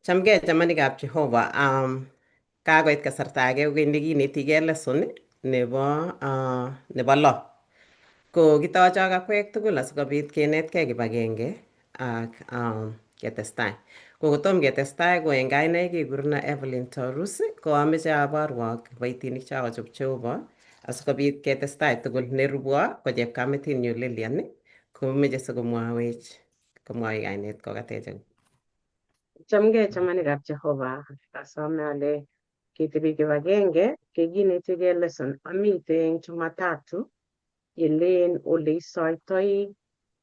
Chamgei chamanikab Jehova. Kakoit kasarta age kokeny nekinetigei lesson nebo lo. Ko kitochok akwek tugul asikobit kenetkei kibagenge ak ketestai. Ko kotom ketestai ko en kainaik kekureno Evelyn Torus ko ameche aborwok kiboitinik chokochob Jehova asikobit ketestai tugul. Nerubwo ko chepkametinyu Lilian komeche sikomwawech komwawech kainet kokatech. Chamgei chamanikab Jehova, asome ale ketebi kibagenge kekinetigei lesson. Amite eng Jumatatu yelen ole isoitoi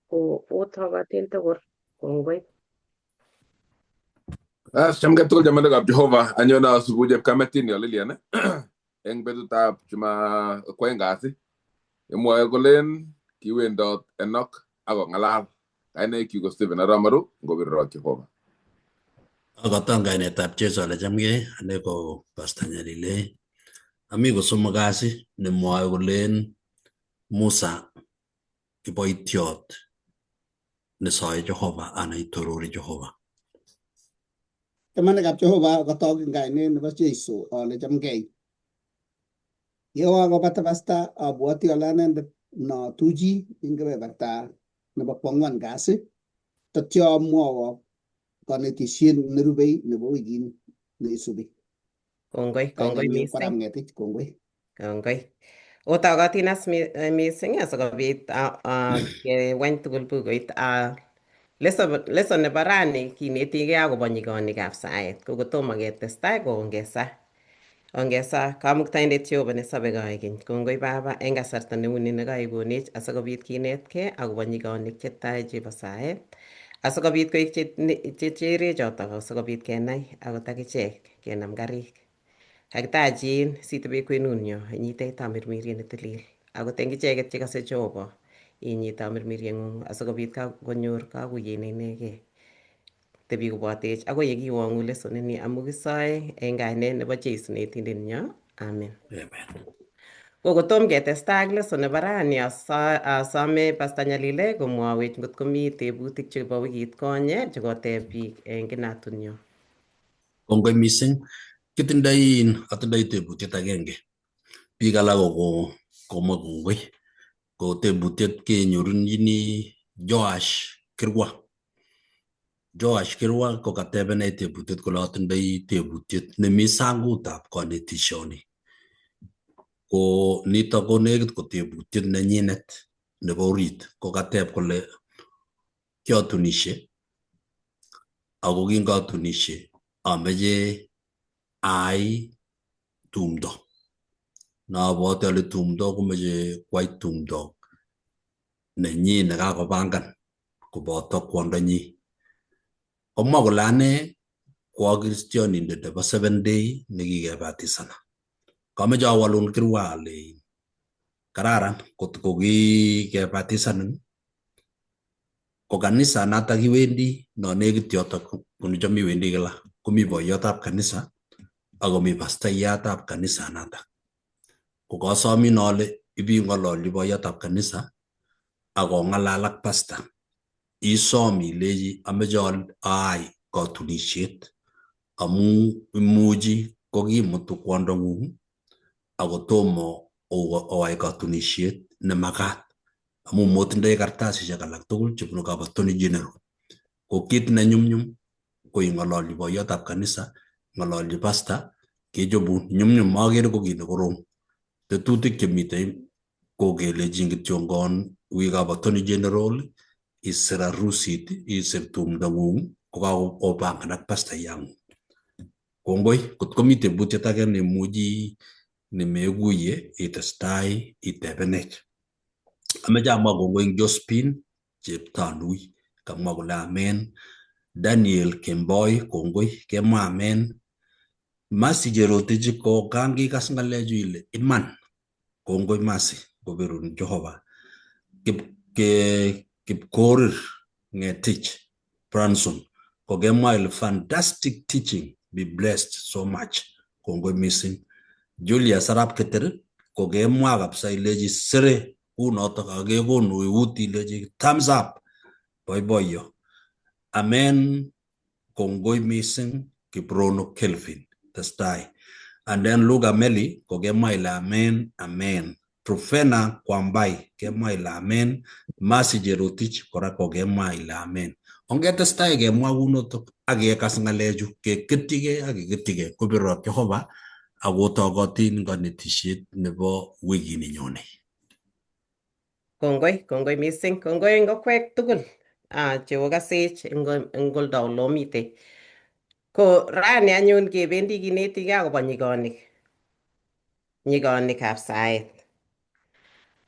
ko otokotin tugul kongoi. Chamgei tugul chamanikab Jehova, anyone asubu chepkametinyo Lilian eng betutab Juma kwaeng kasi. Imwoe kolen kiwendot Enoch akong'alal. Kainaikchu ko Stephen Arap Maru ngobirorok Jehova. Akoton kainetab Jesu ale chamgei, ane ko Pastor Nyalile. Ami ko somok kasi nemwoe kolen Musa kiboitiot nesoe Jehova anan itorori Jehova. Chamanikab Jehova kotok eng kainet nebo Jesu ale chamgei. Yewa kobata pasta abwati ale anendet no tuchi eng kebeberta nebo kwang'wan kasi tatyo amwowo konetisiet nerubei nebo wikit neisubi. Kongoi, kongoi Kainenyu ko mising. Arap Ngetich, kongoi. Kongoi. Otokotin as mising asikobit kewany tugul bukuit. Lesson nebo rani kinetigei akobo nyikonikab saet. Ko kotomo ketestai ko ongesa. Ongesa Kamuktaindet Jehova nesobe koikeny. Kongoi Baba eng kasarta neuni nekaikonech asikobit kinetkei akobo nyikonik chetai chebo saet. Asikobit koik che chotok asikobit kenai akot akichek kenam karik. Kakitachin sitebe kwenunyo inyitech tamirmiriet netilil. Akot eng icheket chekase Jehova inyit tamirmirieng'ung asikobit konyor kakuyet ne inegei. Tebi kobotech akoi yekiwong'u lesson ini amu kisoe eng kainet nebo Jesu netindenyo. Amen. Amen. Ko kotom ketestai ak lesson nebo rani asome Pastor Nyalile komwawech ngot komi tebutik chebo wikit konye chekoteb biik eng kinatunyo. Kongoi mising. Kitindoi atindoi tebutiet agenge. Biik alak ko komwa kongoi. Ko tebutiet kenyorunjini Joash Kirwa. Joash Kirwa ko katebenech tebutiet kole atindoi tebutiet nemi sangutab konetishoni. Ko nitok ko nekit ko tebutiet nenyinet nebo orit. Ko kateb kole kiotunishe ako kingatunishe ameche aai tumdo. Nabwoti ale tumdo komeche kwai tumdo nenyi nekakopangan koboto kwondonyi. Komwa kole ane ko a kristionindet nebo Seven Day nekikebatisana. Kameche awalun Kirwa ale kararan kot ko kikebatisanin ko kanisa natak iwendi no nekit yotok kunicham iwendi kila komi boiyotab kanisa akomi pastayatab kanisa natak. Ko kasomin ale ibing'ololchi boiyotab kanisa akong'alal ak pasta. Isom ilechi ameche aai katunisiet amu imuchi kokimutu kwondong'ung akotomo oai katunisiet nemakat amu motindoi kartasisiek alak tugul chebunu kap Attorney General. Ko kit nenyumnyum ko ing'ololchi boiyotab kanisa, ng'ololchi pasta, kechobun nyumnyum makere ko kit nekorom. Tetutik chemitei ko kelechin kityongon wi kap Attorney General isir harusit, isir tumdong'ung kokakopangan ak pastayang'ung. Kongoi, kot komi tebutiet age nemuchi nemekuye itestai itebenech. Ameche amwa kongoi eng Josephine Cheptanui kamwa kole amen. Daniel Kemboi kongoi kemwa amen. Masi Jerotich ko kangikas ng'alechu ile iman kongoi Masi koberun Jehova. Kipkorir Ngetich Branson ko kemwa ile fantastic teaching, be blessed so much kongoi mising. Julius Arap Keter ko kemwa kabisa ilechi sere kunotok ak kekonu eut ilechi thumbs up boiboiyo. Amen. Kongoi mising Kiprono Kelvin. Testai. And then Luka Meli kokemwa ile amen amen. Trufena Kwambai kemwa ile amen. Masi Jerotich kora kokemwa ile amen. Ongetestai kemwa kunotok ak kekas ng'alechu keketyigei ak keketyigei kobirok Jehova akotokotin konetisiet nebo wikini nyone. Kongoi, kongoi mising, kongoi eng okwek tugul cheokasech eng oldo ole omite. Ko rani anyun kebendi kinetigei akobo nyigonik, nyigonikab saet.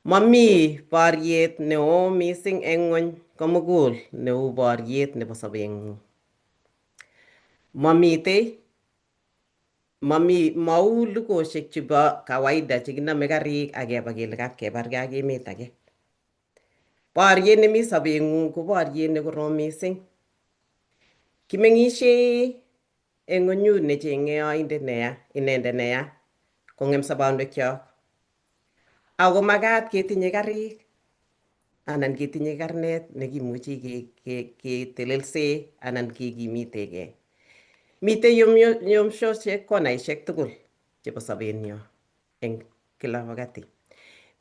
Mami boriet neo mising eng ng'wony komugul neu boriet nebo sobeng'ung. Mamitei mami mau lugoshek chebo kawaida chekinome karik ak keba kele kapkebargei ak emet age. Boriet nemi sobeng'ung ko boriet nekorom mising. Kimeng'ishei eng ng'wenyut necheng'e oindet neya, inendet neya kong'em sobonwekyok. Ako makat ketinye karik anan ketinye karnet nekimuchi ketelelsee anan kekimitegei. Mitei yomshosiek konaishek tugul chebo sobenyo eng kila wakati.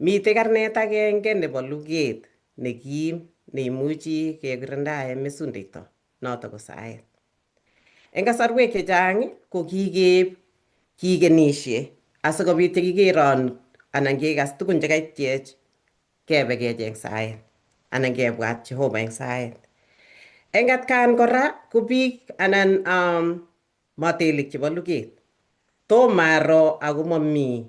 Mitei karnet agenge nebo luget nekim neimuchi kekirindae mesundeito, noto ko saet. Eng kasarwek chechang ko kikeib kikenishe asikobit yekikeron anan kekas tugun chekaitiech kebe kecheng saet anan kebwat Jehova eng saet. Eng atkan kora ko biik anan matelik chebo luget. Tom aro ako mami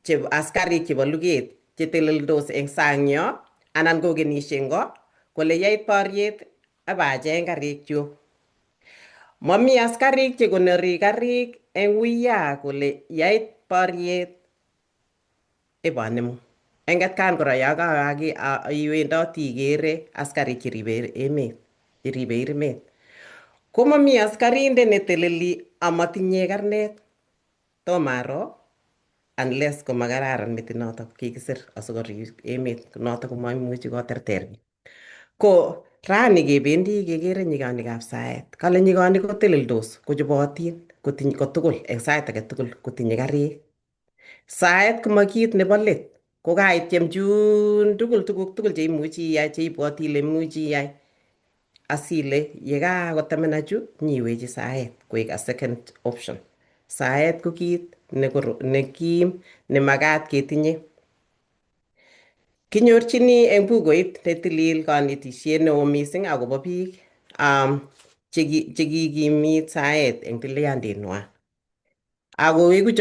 chebo askarik chebo luget cheteleldos eng sang yo anan kokenishe ngo kole yait boriet abacheng karik chu. Mami askarik chekonori karik eng uiya kole yait boriet ibanemu. Eng atkan kora yo iwendoti ikere askarik cheribe emet, cheribe emet. Komami askarindet neteleli amatinye karnet. Tom aro unless komakararan metinotok kikisir asikorib emet notok komaimuchi koterter. Ko rani kebendi kekere nyigonikab saet. Kale nyigonik koteleldos kochobotin kotiny kotugul eng sait age tugul kotinye karik. Saet koma kit nebo let. Ko kaitiem chun tugul tuguk tugul cheimuchi iyai cheibwoti ile imuchi iyai asile yekakotemena chu nyiwechi saet koek a second option. Saet ko kit nekim nemakat ketinye. Kinyorchini eng bukuit netilil konetisiet neo mising akobo biik chekikimit saet eng tilyanditnywa. Ako eku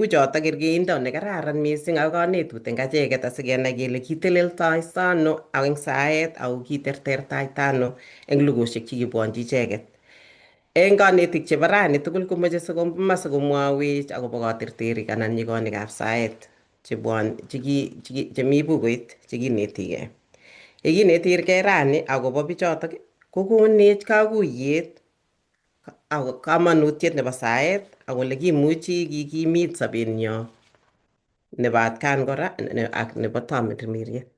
chotok kerkeindo nekararan mising ak konetut eng acheket asikenai kele kiteleltoito ano eng saet ako kitertertaita ano eng lugoshek chekibwonchi icheket. Eng konetik chebo rani tugul komoche sikomwowech akobo katerterik anan nyigonikab saet chemi bukuit chekinetigei. Yekinetigei rani akobo bichotok kokonech kakuyet ako kamanutiet nebo saet ak ole kimuchi kikimit sobenyo nebo atkan kora ak nebo tamirmiriet.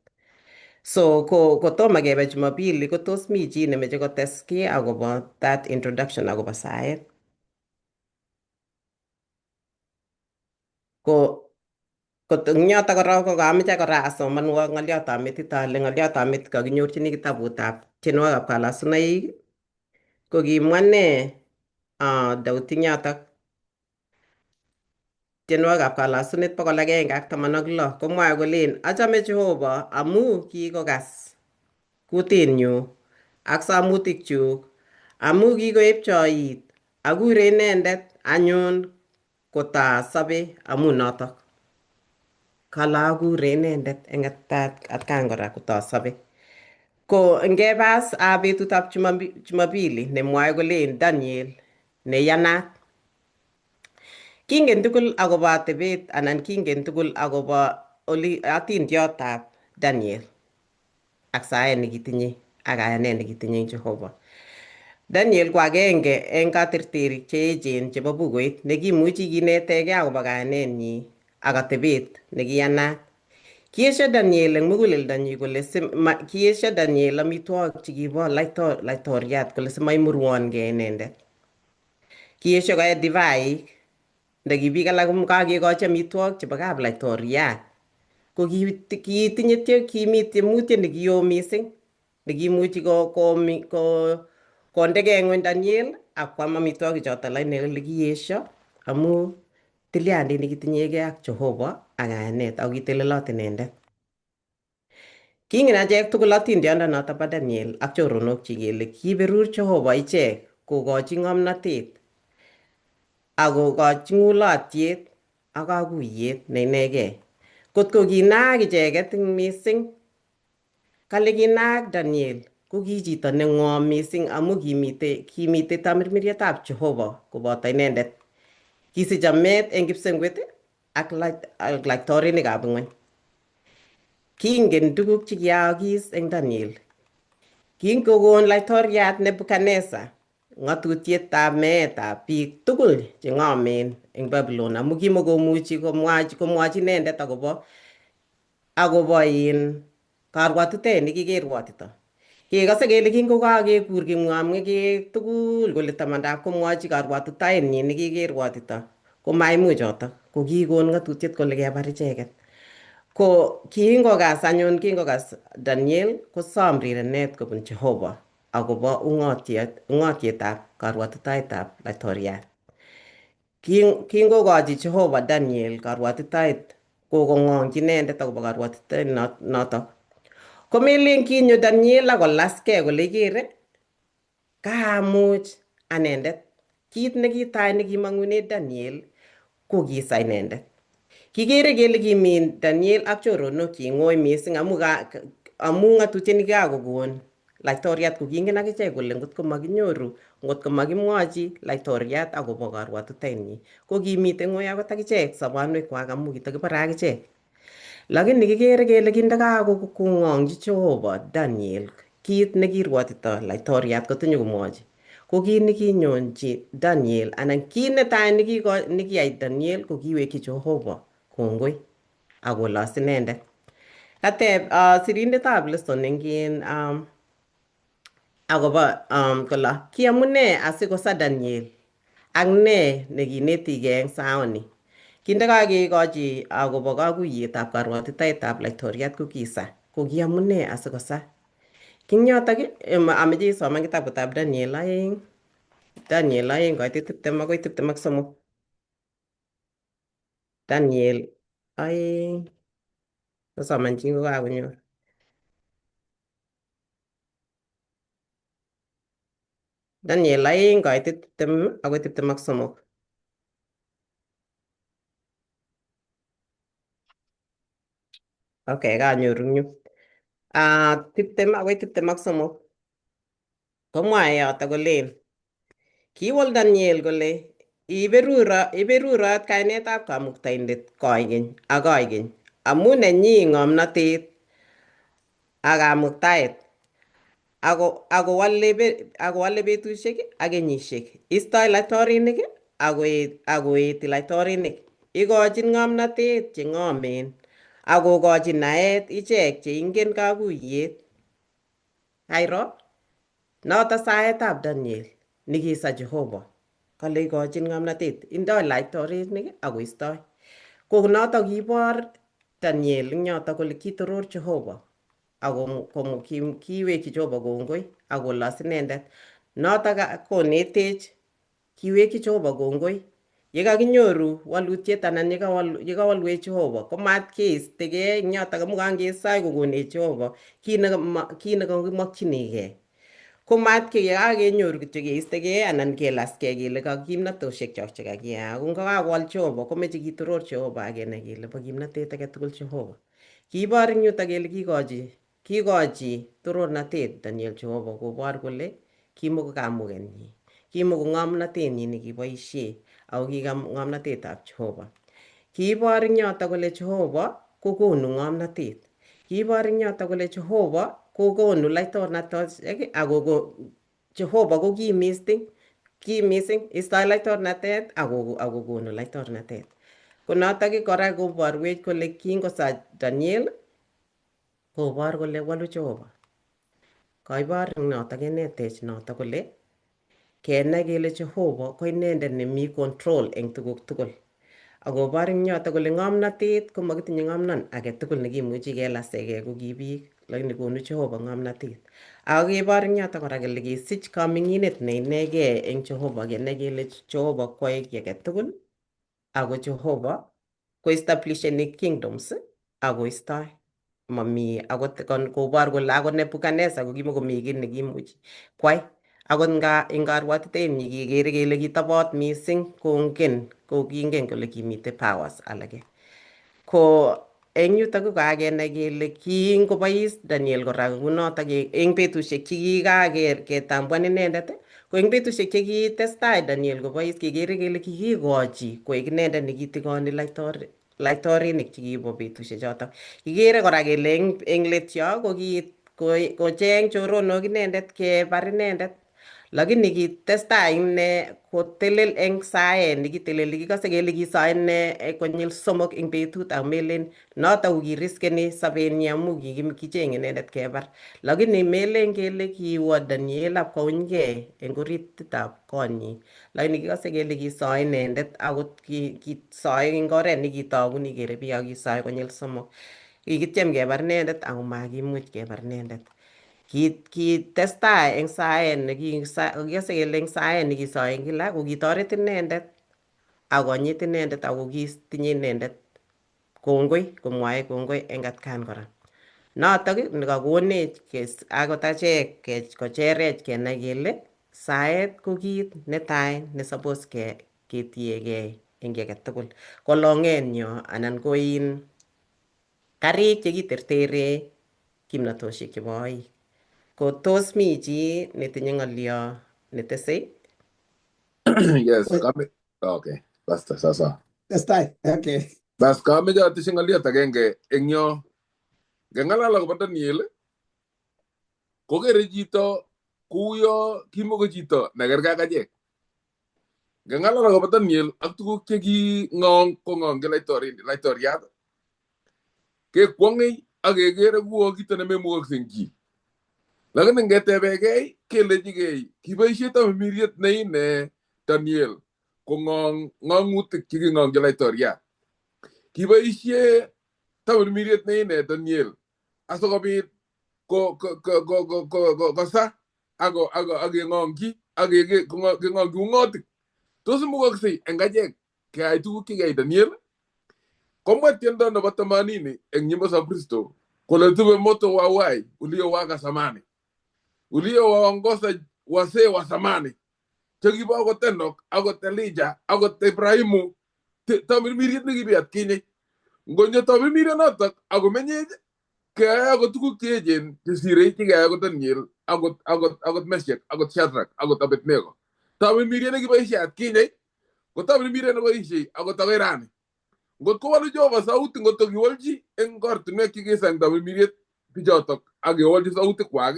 So ko kotomo kebe Jumapili ko tos mi chi nemeche kotes kiy akobo that introduction akobo saet. Ko kot eng yotok korok ko kameche kora asomanwok ng'oliotab metit ale ng'oliotab metit kakinyorchini kitabutab tienwogikab kalasunaik ko kimwa ne Daudi eng yotok tienwogikab kalasunet 116 komwae kolen achame Jehova amu kikokas kutinyu ak samutikchuk amu kikoepcho it akure inendet anyun kotasobe amu notok. Kale akure inendet eng atkan kora kotasobe. Ko ngebas betutab Jumapili nemwae kolen Daniel neyanat. Kingen tugul akobo atebet anan kingen tugul akobo oli atindiotab Daniel ak saet nekitinye ak kayanet nekitinye eng Jehova. Daniel ko agenge eng katerterik cheechen chebo bukuit nekimuchi kinetegei akobo kayanenyi ak atebet nekiyanat. Kiesio Daniel eng muguleldonyi kole kiesio Daniel amitwogik chekibo laitoriat kole simaimurwongei inendet. Kiesio koe divaik nda ki biik alak kakekochi amitwogik chebo kap laitoriat ko kitinye kimi tiemutiet nekio mising nekimuchi kondegei ng'weny Daniel ak kwam amitwogik choto lakini kole kiesio amu tilyandit nekitinyegei ak Jehova ak kayanet ako kitelelot inendet. Kingen achek tugul atindiondenoto bo Daniel ak choronokchik kele kiberur Jehova ichek kokochi ng'omnotet ak kokochi ng'ulotyet ak kakuyet ne inegei. Kotko kinaak icheket mising, kale kinaak Daniel ko ki chito ne ng'om mising amu kimite tamirmirietab Jehova koboto inendet. Kisich chamet eng kipsengwet ak laitorinikab ng'weny. Kingen tuguk che kiyaakis eng Daniel. Kingokon laitoriat Nebuchadnezzar ng'atutietab meetab biik tugul che ng'omen eng Babylon amu kimakomuchi komwachi inendet akobo in karwatitaet nekikirwotito. Kekose kele kingokakekur kipng'omng'ekek tugul kole tamandap komwachi karwatitaenyin nekikirwotito komaimuch chotok ko kikon ng'atutiet kole kebar icheket. Ko kingokas anyun kingokas Daniel kosom rirenet kobun Jehova akobo ung'otietab karwatitaetab laitoriat. Kingokochi Jehova Daniel karwatitaet kokong'ongchi inendet akobo karwatitaet notok. Komelen kinyo Daniel akolaskei kole ikere kaamuch anendet. Kit nekitai nekimong'une Daniel ko kisa inendet. Kikere kele kimi Daniel ak choronokchik ng'oi mising amu ng'atutiet nekikakokon laitoriat ko kingen akichek kole ngotko makinyoru ngotko makimwochi laitoriat akobo karwatitaenyi ko kimitei ng'oi akot akichek sobonwekwak amu kitakibore akichek. Lakini kikere kele kindakakong'ongchi Jehova Daniel kit nekirwotito laitoriat kotinye komwochi ko kit nekinyonchi Daniel anan kit netai nekiyai Daniel ko kiwekyi Jehova kongoi akolos inendet. Kateb sirindetab lesson eng akobo kole kiamune asikosa Daniel ak ne nekinetigei eng saoni. Kindakakekochi akobo kakuyetab karwatitaetab laitoriat ko kisa ko kiamune asikosa. King yotok ameche isoman kitabutab Daniel 2 Daniel 2 koitit 20 akoi 23. Daniel 2 kosoman chi kokakonyor. Daniel 2 koitit 20 akoi 23. Okay, kanyoru eng yu. 20 akoi 23. Komwae yoto kolen kiwol Daniel kole iberurot kainetab kamuktaindet koikeny ak koikeny amu nenyi ng'omnotet ak kamuktaet akowale betusiek ak kenyisiek. Istoi laitorinik akoeti laitorinik. Ikochin ng'omnotet che ng'omen akokochin naet ichek cheingen kakuyet. Kairo noto saetab Daniel nekisa Jehova kole ikochin ng'omnotet indoi laitorinik akoistoi. Ko noto kibor Daniel eng yoto kole kitoror Jehova ako kiwekyi Jehova kongoi akolos inendet. Noto konetech kiwekyi Jehova kongoi. Yekakinyoru walutiet anan yekawalwech Jehova komat keistegei eng yotok amu kangesoi kokonech Jehova kit nekakimokchinigei. Komat yekakenyoru kityo keistegei anan kelaskei kele ka kimnatoshek chok chekakiyai. Ako ngokakowal Jehova komeche kitoror Jehova akenai kele bo kimnatet age tugul Jehova. Kiibor eng yutok kele kikochi torornatet Daniel Jehova kobor kole kimoko kamukenyi. Kimoko ng'omnotenyi nekiboishe ako ki ng'omnotetab Jehova. Kiibor eng yotok kole Jehova kokonu ng'omnotet. Kiibor eng yotok kole Jehova kokonu laitornatoshek ako Jehova ko kim mising, kim mising istoi laitornatet akokonu laitornatet. Ko notok kora koborwech kole kingosa Daniel kobor kole wolu Jehova. Koibor notok kenetech notok kole kenai kele Jehova ko inendet nemi control eng tuguk tugul. Akobor eng yoto kole ng'omnotet komakitinye ng'omnon age tugul nekimuchi kelasegei ko ki biik, lakini konu Jehova ng'omnotet. Ako kebor eng yoto kora kele kesich kaming'inet ne inegei eng Jehova, kenai kele Jehova kwoe kiy age tugul ako Jehova koestablisheni kingdoms akoistoi. Mami akot kobor kole akot Nebuchadnezzar kokimokomi kiy nekimuchi kwai. Akot nga eng karwatitenyi kikere kele kitobot mising kongen kokingen kole kimitei powers alake. Ko eng yutok ko kakenai kele kingobois Daniel kora kunotok eng betusiek chekikaketambuan inendet, ko eng betusiek chekitestai Daniel kobois kekere kele kikikochi koek inendet nekitigoni laitorinik chekibo betusiek chotok. Kikere kora kele eng let yo ko kocheng choronok inendet kebar inendet, lakini kitestai ine kotelel eng saet nekiteleli. Kikose kele kisoe ine konyil 3 eng betut ako melen notok ko kiriskeni sobenyi amu kicheng inendet kebar, lakini melen kele kiwo Daniel apkounygei eng orititab konyi, lakini kikose kele kisoe inendet akot kisoe eng oret nekitogu nikere biik ako kisoe konyil 3. Kikityem kebar inendet ako makimuch kebar inendet. Kitestai eng saet nekikose kele eng saet nekisoe kila ko kitoret inendet akonyit inendet ako kitinye inendet kongoi komwoe kongoi eng atkan kora. Notok nekakonech akot achek kocherech kenai kele saet ko kit netai ne suppose ketiegei eng kiy age tugul. Ko long'etnyo anan ko in karik chekitertere kimnatoshek chebo oik. Ko tos mi chi netinye ng'olyo netesei? Yes, kame. Okay, basta sasa. Testai. Okay. Bas kameche atesyi ng'olyot agenge eng yo. Ngeng'alal akobo Daniel, kokere chito kouyo kimoko chito nekerkei ak achek. Ngeng'alal akobo Daniel ak tuguk cheking'ong kong'ongchi laitoriat, kekwong'ei ak kekere kuo kito nememukokse eng chi. Lakini ngetebekei kelechigei kiboisie tamirmiriet ne ine Daniel kong'ong ng'ong'utik cheking'ongchi laitoriat. Kiboisie tamirmiriet ne ine Daniel asikobit kosa ak keng'ongchi ak keng'ongchi ung'otik. Tos imukoksei eng achek keyai tuguk chekiyai Daniel? Komwa tiendo nebo 80 eng nyimbo za Kristo kole tupe moto wa uhai uliowaka zamani uliowaongoza wazee wa zamani chekibo akot Enoch, akot Elijah, akot Ibrahimu, tamirmiriet nekibi atkinye. Ngonyo tamirmirionotok akomenyech keyoe akot tuguk cheechen chesire chekiyai akot Daniel, akot Meshach, akot Shadrach, akot Abednego. Tamirmiriet nekiboisie atkinye ko tamirmiriet neboisie akot akoi rani. Ngot kowolu Jehova sauti, ngot ko kiwolchi eng ortinwek chekisang tamirmiriet bichotok ak kewolchi sautikwak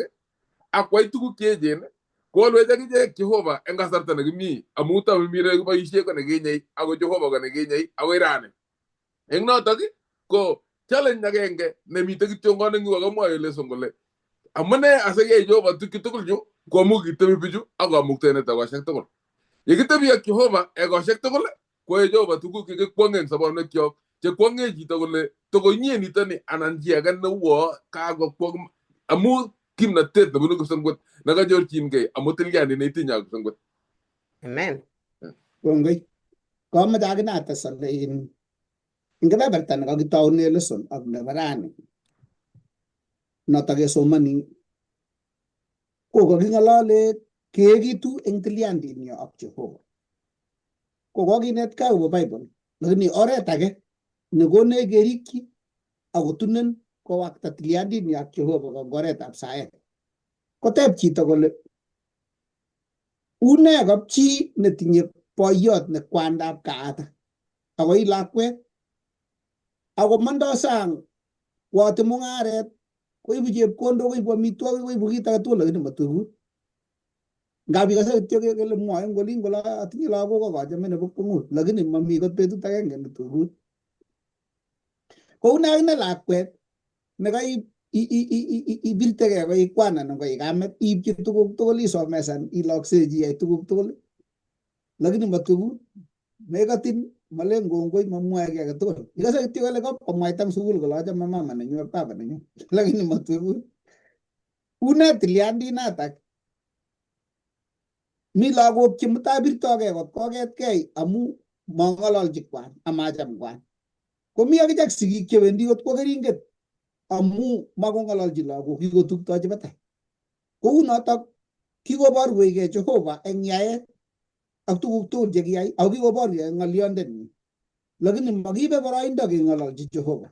ak kwai tuguk cheechen, kowolwech akichek Jehova eng kasarta nekimi amu tamirmiriet nekiboisie ko nekinyei ako Jehova ko nekinyei akoi rani. Eng notok ko challenge agenge nemitei kityongon eng yu akamwoe lesson kole amune asikeyai Jehova tukchu tugul chu ko amu kitebi bichu ak kamuktaindet ekosiek tugul. Yekitebi ak Jehova ekosiek tugul koyoe Jehova tuguk chekikwong'e eng sobonwekyok chekwong'e chito kole tokoinye nitoni anan chi age neuo kakokwong amu kimnatet nebunu kipsengwet nekanyorchinkei amu tilyandit neitinye ak kipsengwet. Amen. Kongoi. Kamoche akine ates ale in eng kebeberta nekakitoune lesson ak nebo rani notok kesomoni ko kaking'olole keekitu eng tilyandinyo ak Jehova. Ko kokinetkei akobo Bible, lakini oret age nekonech kerikyi akotunen kowakta tilyandinyo ak Jehova ko eng oretab saet. Koteb chito kole une kapchi netinye boiyot ne kwandab kaata ako i lakwet ako mondoi sang kwoti mung'aret koibu chepkondok koibu amitwogik koibu kit age tugul lakini matukut. Ngap ikose kityo kele mwoe eng olin kole atinye lagok ak achame nebo kwong'ut lakini mami kot betut agenge netukut. Kou ne akine lakwet nekai ibirtegei ko kwan anan ko kamet iipchi tuguk tugul isomesan iloksechi iyai tuguk tugul lakini matwekun mekotin malen kongoi mamwoe kiy age tugul ikose kityo kole komwaita eng sukul kole achame mama nenyu ak baba nenyu lakini matwekun. Une tilyandinatak? Mi lagok che mutai birtogei kot koketkei amu mong'ololchi kwan amacham kwan. Komi akichek sigik chewendi kot kwo keringet amu makong'ololchi lagok kikotuptochi batai. Kou notok kikoborwechgei Jehova eng yaet ak tuguk tugul chekiyai ako kikoborwech eng ng'olyondenyi. Lakini makiibe boroindo keng'ololchi Jehova.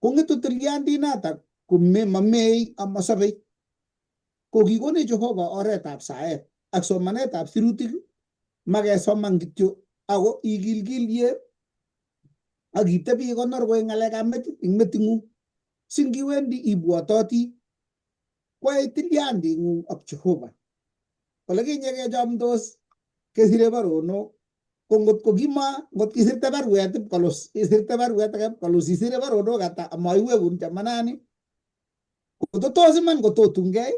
Kong'etu tilyandinatak komamei amasobei. Ko kikonech Jehova oretab saet ak somanetab sirutik makesoman kityo ako ikilkilye ak itebi ikonor koek ng'alekab metit eng meting'ung singiwendi ibwototi kwai tilyanding'ung ak Jehova. Ole kinye kechomdos kesire baronok ko ngot ko kima ngot kisirte baruet ipkolus isirte baruet age ipkolus isire baronok ata amaiwekun chamanani kototos iman kototungei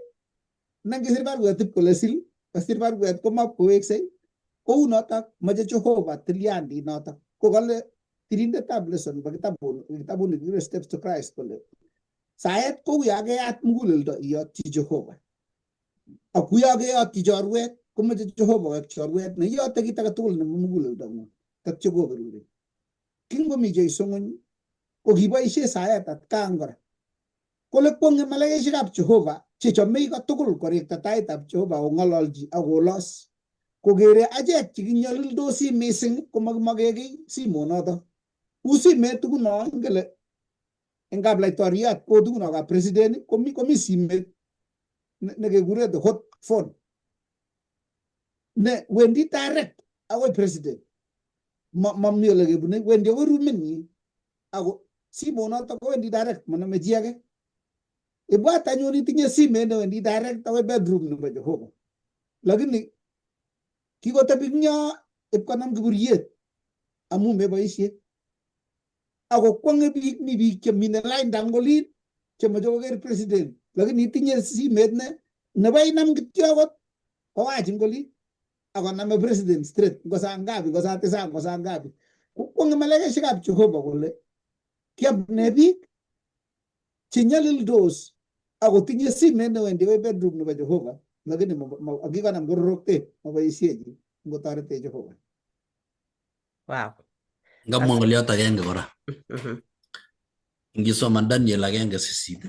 nangisir baruet ipkole sil kosir baruet komakoweksei kou notok moche Jehova tilyandit notok ko kale tirindetab lesson nebo kitabut nekikure Steps to Christ kole saet kou ya keyat muguleldo iyotyi Jehova ak kuyo keyotyi chorwet komoche Jehova koek chorwet neiyote kit age tugul nebo muguleldong'ung tatyo koberurin. Kingomi Jeiso ng'weny ko kiboisie saet atkan kora. Kole kwong'e malaikaisiekab Jehova chechomei kotugul korekta taitab Jehova kong'ololchi ak kolos. Kokere achek chekinyolildosi mising komakimoke kiy simonoto. U simet tuguno ingele eng kaplaitoriat ko tuguno kap president komi simet nekekure the hot phone ne wendi direct akoi president. Mami ole kebune wendi akoi ruminyi ako simonoto kowendi direct maname chi age. Ibwat anyun itinye simet newendi direct akoi bedroom nebo Jehova. Lakini kikotebi ing yo ipkonam kiburiet amu meboisie. Ako kwong'e biik mi biik chemine lainda eng olin chemoche koker president lakini itinye simet ne nebo inam kityo akot kowach eng olin akoname president straight ngo saa ngapi ngo saa tisa ngo saa ngapi. Kwong'e malaikaisiekab Jehova kole kiam ne biik chenyalildos akotinye simet newendi akoi bedroom nebo Jehova lakini kikonam kororoktet maboisie chi ngotoretech Jehova. Wow. Ngamwa ng'olyot agenge kora. Ngisoman Daniel 1:8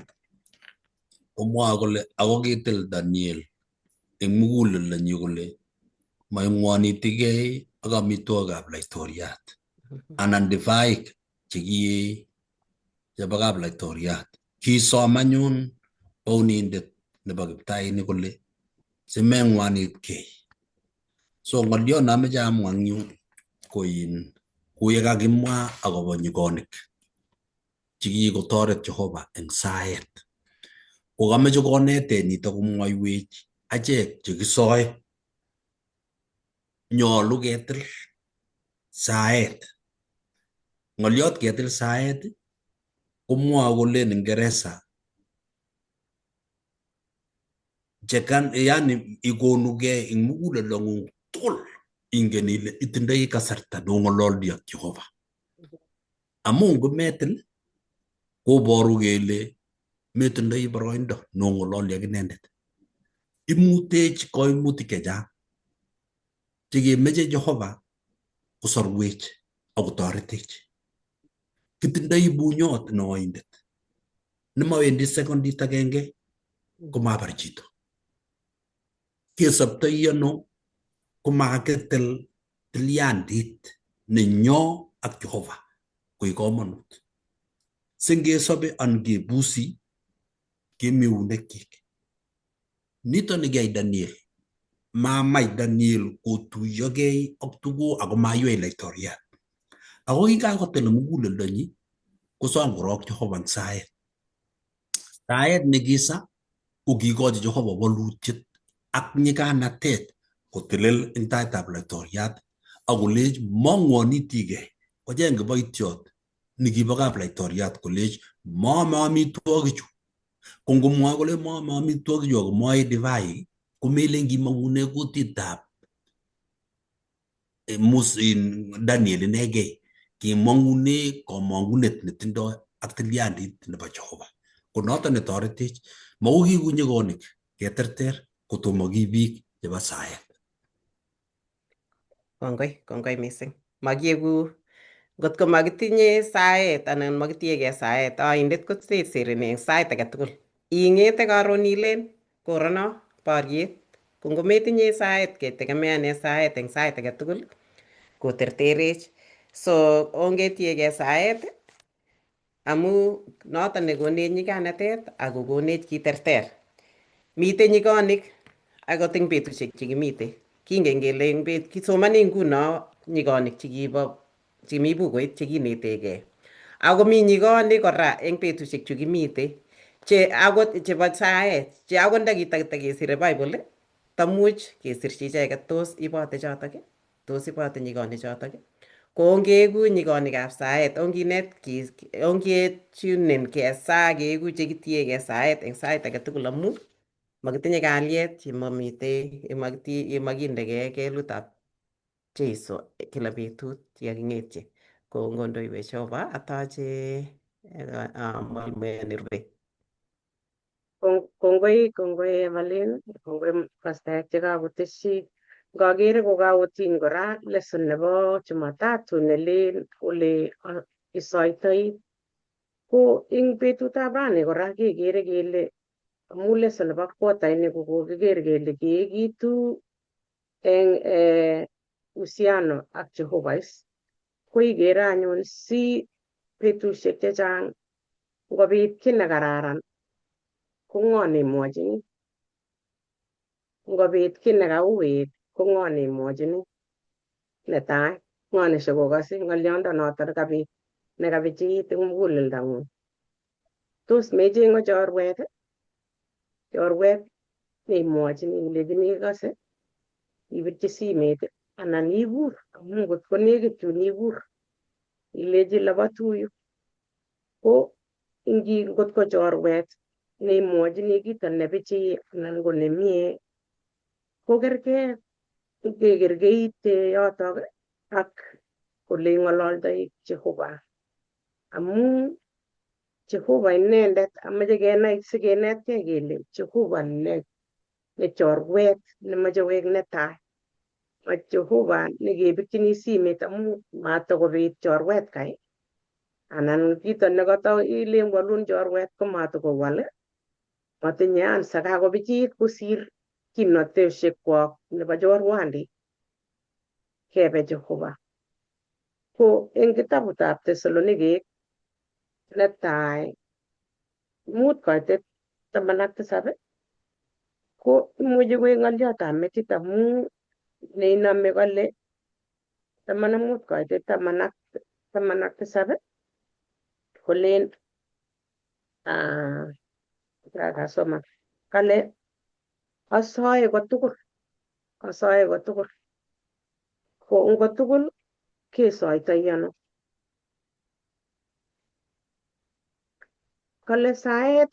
komwoe kole ako kitil Daniel eng muguleldonyi kole maing'wonitigei ak amitwogikab laitoriat anan divaik chekiyee chebo kap laitoriat. Kisom anyun bounindet nebo kiptainik kole simeng'wanitkei. So ng'olyot neamoche amwa eng yu ko in kou yekakimwa akobo nyikonik chekikotoret Jehova eng saet. Ko kameche konetech nito komwoiwech achek chekisoe nyolu ketil saet. Ng'olyot ketil saet komwoe kole Ingeresa chekan yani ikonugei eng muguleldong'ung tugul ingen ile itindoi kasarta nong'ololdi ak Jehova. Amu ngometil koboru kele metindoi boroindo nong'ololi ak inendet. Imutech koimutik chechang chekemeche Jehova kosorwech akotoretech. Kitindoi bunyot neoindet nemawendi sekondit agenge komabar chito. Kesobtoi ano komakitil tilyandit nenyo ak Jehova koik komonut. Singesobe an kebusi kemi eunekyik. Nito ni kiyai Daniel. Mamach Daniel kotuyogei ak tuguk ako maywei laitoriat. Ako kikakotil muguleldonyi kosom korok Jehova eng saet. Saet nekisa ko kikochi Jehova wolutiet ak nyiganatet kotelel eng taitab laitoriat akolech mongwonitigei kocheng kiboitiot Nikibo kaplaitoriat kolech maame amitwogichu. Ko ngomwoe kole maame amitwogichu ako maee divaik komelen kimong'une kutitab Daniel inegei, kimong'une komong'unet netindoi ak tilyandit nebo Jehova. Ko noton netoretech, mou kiku nyigonik keterter kotomo ki biik chebo saet. Kongoi, kongoi mising. Makieku ngotko makitinye saet anan makitiegei saet, oindet kosersereni eng sait age tugul. Ing'ete karon ilen korono boriet. Ko ngometinye saet ketegemeane saet eng sait age tugul koterterech. So ongetiegei saet amu noton nekonech nyiganatet ak kokonech kiterter. Mitei nyigonik akot eng betusiek chekimite. Kingen kele eng bet kisomoni nguno nyigonik chekibo chemi bukuit chekinetegei. Ako mi nyigonik kora eng betusiek chu kimite che akot chebo saet che akot ndakitakesire Bible tamuch kesirchi icheket tos ibote chotok tos ibote nyigonik chotok ko ongeku nyigonikab saet onginet ongetunen kesaa keeku chekitiegei saet eng sait age tugul amu makitinye kalyet yemomitei yemakindegei kelutab Jeiso kila betut yekaking'etye. Ko ngondoiwech Jehova atoche mwalimu nerube. Kongoi, kongoi Evelyn, kongoi pastaek chekakotesyi. Ngakere kokakotiny kora lesson nebo Jumatatu nelen ole isoitoi. Ko eng betutab rani kora kekere kele amu lesson nebo quarter ini ko kokiker kele keekitu eng uhusiano ak Jehovah is. Ko ikere anyun si betusiek chechang ngobit kiy nekararan ko ng'o neimwochini? Ngobit kiy nekauit ko ng'o neimwochini? Netai, ng'o neshokokose ng'oliondo noto nekabit nekabichit eng muguleldang'ung? Tos mecheng'e chorwet? Chorwet neimwochini ilechini ikose, ipirchi simet anan ikur amu ngot ko nekit yun ikur ilechi labotu yu. Ko ngot ko chorwet neimwochini kito nepichiy anan ko nemie ko kerkei kekerkeite yotok ak ole ing'ololdoi Jehova amu Jehova inendet amoche kenai sikenetkei kele Jehova ne chorwet nemoche koek netai, ma Jehova nekebirchini simet amu matokobit chorwet kai anan kito nekata ilen walun chorwet ko matokowal, matinye answer kakopichit kosir kimnotoshekwok nebo chorwandit. Kebe Jehova. Ko eng kitabutab Tesalonikek netai 5:17 ko imuchi koek ng'oliotab metit amu neinome kole 15:17 kolen kasoman kale asoe kotugul, asoe kotugul. Ko ngotugul kesoitoi ano? Kale saet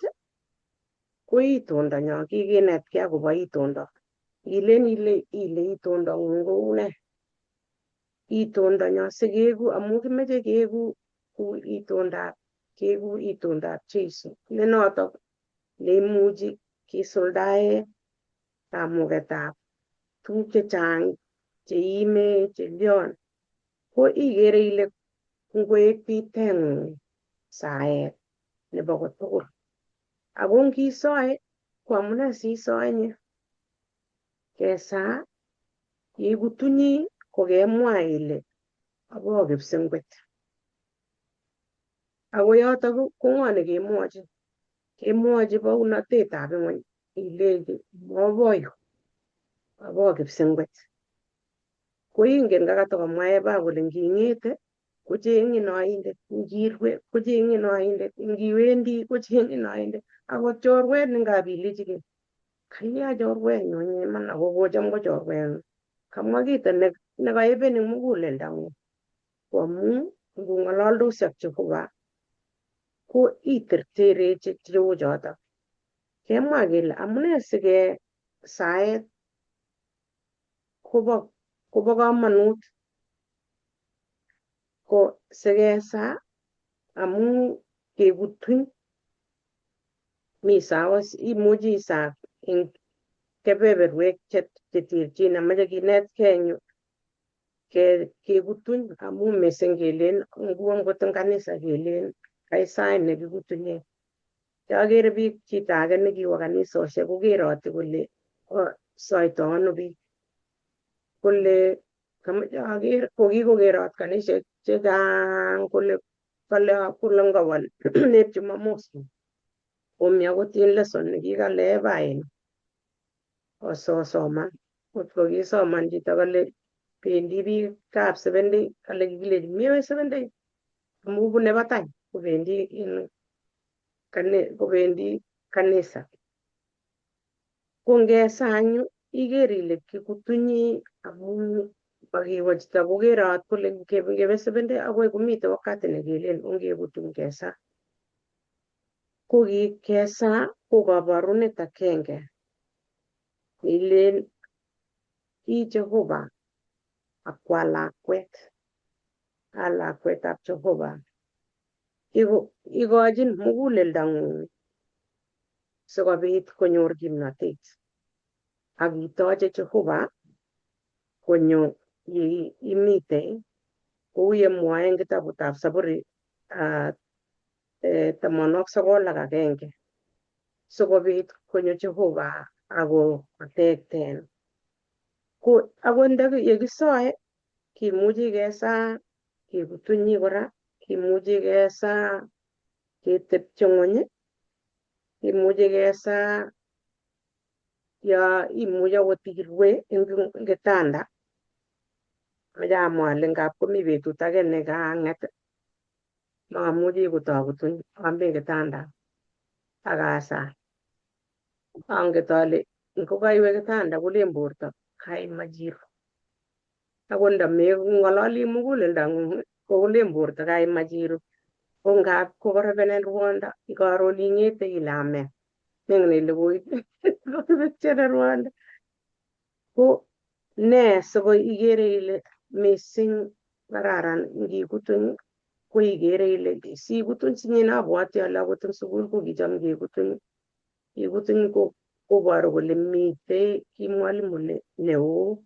ko itondonyo, kikinetkei akobo itondo. Ilen ile itondong'ung kou nee? Itondonyo sikeku amu kimoche keeku kou itondab keku itondab Jeiso ne notok neimuchi kisuldae kamuketab tuguk chechang cheimech chelion. Ko ikere ile ngoek biteng'ung saet nebo kotugul. Ako ngisoe ko amune sisoe nye? Kesaa yeikutunyi kokemwa ile abo kipsengwet. Ako yotok ko ng'o nekemwochi? Kemwochi bounotetab ing'weny ilechi mobo yu, abo kipsengwet. Ko ingen kakatakomwa Eva kole nging'ete kocheng'in oindet, ngirwe kocheng'in oindet, ngiwendi kocheng'in oindet. Akot chorwet nengap ilechigei kalya chorwenyu iman ako kocham ko chorwenyu. Kamwa kito nekaeben eng muguleldang'ung. Ko amu Ngong'ololdosi ak Jehova ko iterterechi cheu chotok. Kemwa kele amune sike saet kobo komonut ko sikesaa amu kekutuny mi sawa imuchi isaa eng kebeberwek cheterchin amache kinetkei eng yu kekutuny amu mising kelen nguo ngot eng kanisa kelen kai sait nekikutunye. Akere biik chito age nekiwo kanisosiek kokeroti kole soito ano biik kole kamache aker kokikokerot kaniset chechang kole kale kole ngawal nep Jumamosi komi akot in lesson nekikale bain ososoman kotko kisoman chito kale bendi biikab Seventh kale kikilechi mewe Seventh amu bune batai kobendi kobendi kanisa. Ko ngesaa eng yu iker ile kikutunyi amu makiwo chito kokerot kole ngebe Seventh akoi komite wakati nekelen ongekutuny kesaa. Ko kesaa ko kabarunet akenge ilen i Jehova akwa lakwet, a lakwetab Jehova. Ikochin muguleldang'ung sikobit konyor kimnatet ak itoche Jehova konyo ye imite kou yemwoe eng kitabutab Saburi 91 sikobit konyo Jehova ako kotekten. Ko akot nda yekisoe kimuchi kesaa kekutunyi kora, kimuchi kesaa ketepche ng'wony, kimuchi kesaa ya imuchi akot irue eng kitanda. Amache amwa ale ngap komi betut age nekang'et mamuchi kotakutuny ami kitanda akasaa. Anget ale ngokaiwe kitanda kolen borto kaimach iru. Akot ndameng'ololi muguleldang'ung kolen borto kaimach iru. Ko ngap kokorebenen rwondo karon ing'ete ile amen. Mengen ile koibetchene rwondo. Ko ne sikoi ikere ile mising kararan ngikutuny ko ikere ile sikutuny sinye abwati ale akot eng sukul ko kicham kekutuny. Kikutuny ko koboru kole mitei ki mwalimu neo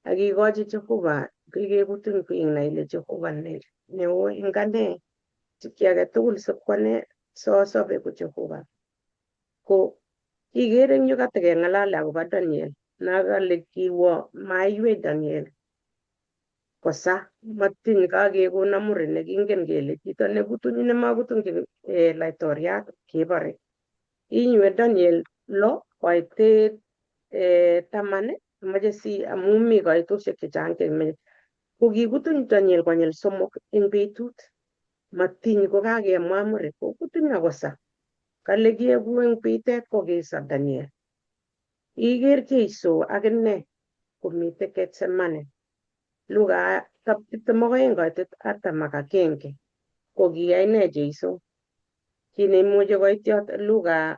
ak ikochi Jehova kikekutuny inai ile Jehova neo eng ane ki age tugul sikwane sosobe ko Jehova. Ko ikere eng yu katekeng'alale akobo Daniel nakale kiwo maiwek Daniel kosa matiny kakekon amuri nekingen kele chito nekutunyi nemakutunyi laitoriat kebore. Inywe Daniel 6 koitet 10 amache si amu mi kaitoshek chechang chemeche. Ko kikutuny Daniel konyil 3 eng betut. Matiny kokakemwa amuri kokutuny akosa. Kale kieku eng bitet kokisa Daniel. Iker Jeiso akine komite Getsemane. Luka 22 koitet 41 ko kiyai ne Jeiso? Chi neimuchi koit yoto Luka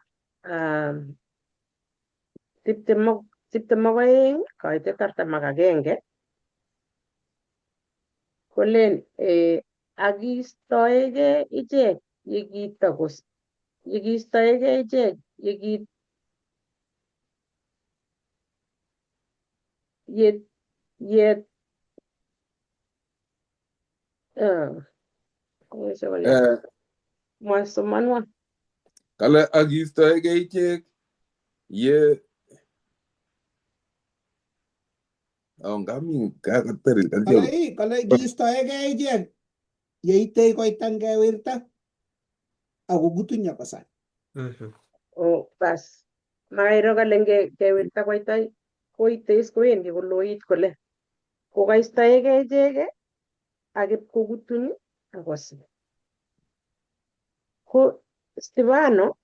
22 koitet 41 kolen akistoegei ichek yekiistoegei ichek yeki ye ye mwasomanwa. Kale akistoegei ichek ye ngami kakaterin Kale kiistoegei ichek yeitei koita ngewirta akokutunyo kosa. Oh, bas mairo kale ngewirta koita koite is kowendi koloit kole kokaistoegei ichek ak ipkokutuny akosa. Ko Stefano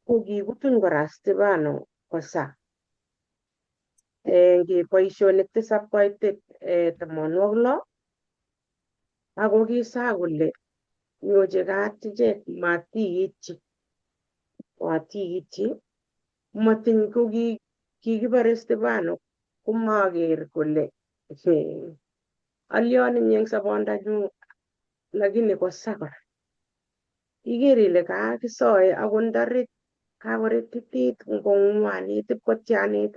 ko kikutuny kora Stefano kosa. Eng boisionik 7 koitet 60 Ako kisaa kole nyochi kat ichek matiityi matiityi matiny ko kikibare Stefano komaker kole alion inye eng sobondanyu lakini kosa kora iker ile kakisoe ako ndarit kakorititit ngong'wanit ipkotianit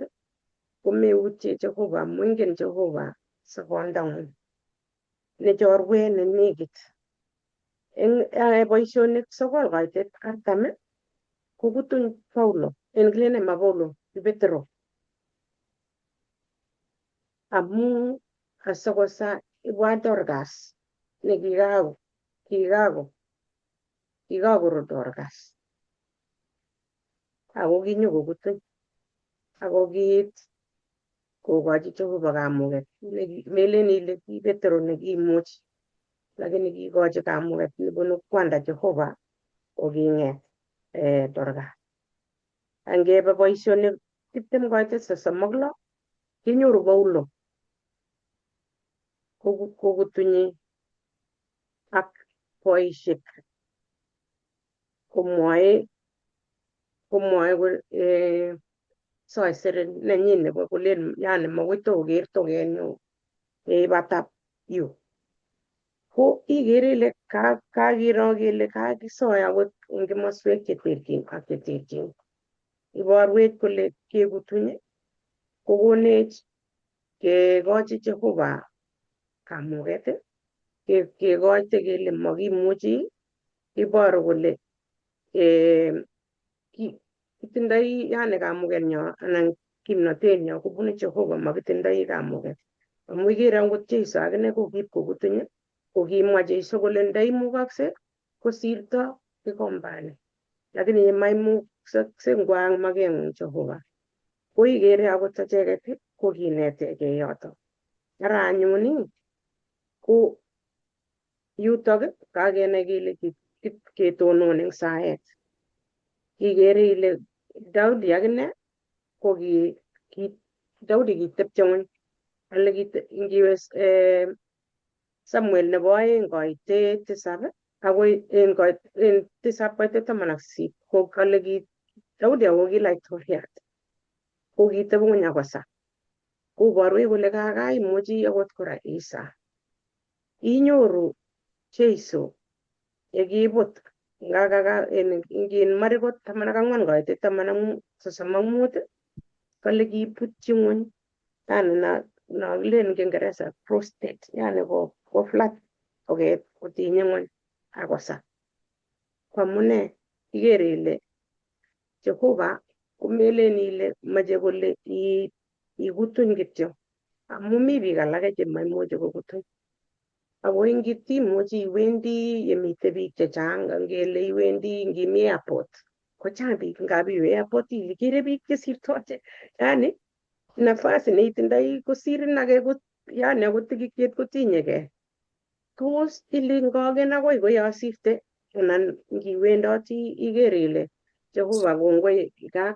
komeutye Jehova amu ingen Jehova sobondang'ung ne chorwet ne nekit eng boisionik 9:40 kokutuny Paulo en kilene ma Paulo Petro amu asikosa ibwat Dorcas ne kikako kikako kikakorut Dorcas ako kinyokokutuny ako kiit kokochi Jehova kamuket melen ile ki Petro nekiimuch lakini kiikochi kamuket nebunu kwanda Jehova koking'et Dorcas. Angebe boisionik 20:36 kenyoru Paulo kokutunyi ak boisiek komwoe komwoe soisere nenyin nebo kolen yani makoi toker tokenyu yeibata yu ko ikere ile kakiro kele kakisoe akot eng komoswek cheterchin ak cheterchin iborwech kole kekutuny kokonech kekochi Jehova kamuket kekoite kele makimuchi iboru kole kitindoi yani kamukenyo anan kimnotenyo kobunu Jehova makitindoi kamuket amu ikere akot Jeiso akine ko kiip kokutuny kokimwa Jeiso kole ndaimukokse kosirto kikombani lakini yemaimukokse ngwang makeng'ung Jehova ko ikere akot acheket ko kinetekei yoto ara anyun ko yutok kakenai kele ketonon eng saet ikere ile Daudi akine ko ki Daudi kitepche ng'weny ale ngiwe Samuel nebo oeng koitet tisab akoi en 7 koitet 18 ko kale ki Daudi ako ki laitoriat ko kiteb ng'weny akosa koborwech kole kakaimuchi akot kora isa inyoru Jeiso yekibut ngakaka ngin Mariko 14 koitet 35 kale kibutyi ng'weny yani na kilen Kiingereza prostate yani ko flat toket kotinye ng'weny akosa ko amune ikere ile Jehova komelen ile moche kole ikutuny kityo amu mi biik alake chemaimuchi kokutuny ako ingit imuchi iwendi yemite biik chechang ngele iwendi ngimi airport kochang biik ngap iwe airport ikere biik chesirtote yani nafasi neitindoi kosirin ake yani akot tikikyet kotinyekei tos ilen ngaken akoi koyosirte anan ngiwendoti iker ile Jehova kongoi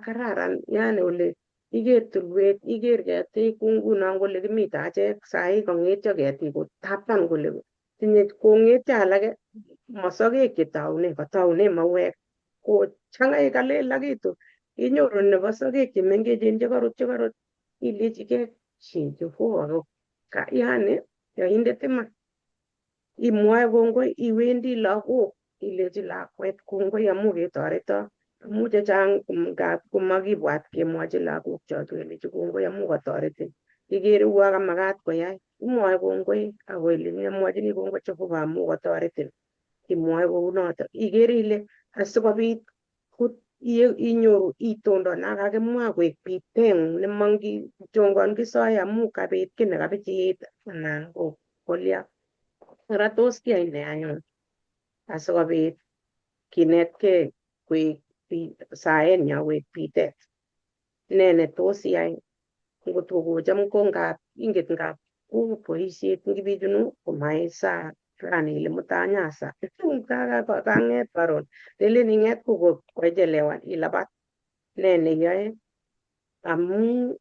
kararan yani ole iker tulwet iker ketik kou ngunon kole kimite achek sai kong'etyo ketik kotaptan kole tinye kong'etyo alake mosokek chetoune katoune mauek ko chang'ai kalelakitu inyoru nebo sokek chemengechen chekorut chekorut ilechigei chi Jehova yani yoindet iman imwoe kongoi iwendi lagok ilechi lakwet kongoi amu ketoreto amu chechang ngap komakibwat kemwochi lagok choto kelechi kongoi amu kotoretin ikere uo kamakat koyai imwoe kongoi ako ile amwochini kongoi Jehova amu kotoretin imwoe kounoto ikere ile asikobit inyoru itondo nakakimwa koek biteng'ung nemongichongon kisoe amu kabit kiy nekapichiit anan ko kolya ara tos kiyai ne anyun asikobit kinetkei koek saenyo koek bitet ne netos iyai ngot ko kocham ko ngap inget ngap ku boisiet ngibichunu komaisa rani ile mutai nyasa kang'et karon lelen ing'et ko koichelewan ilabat ne neyoe amu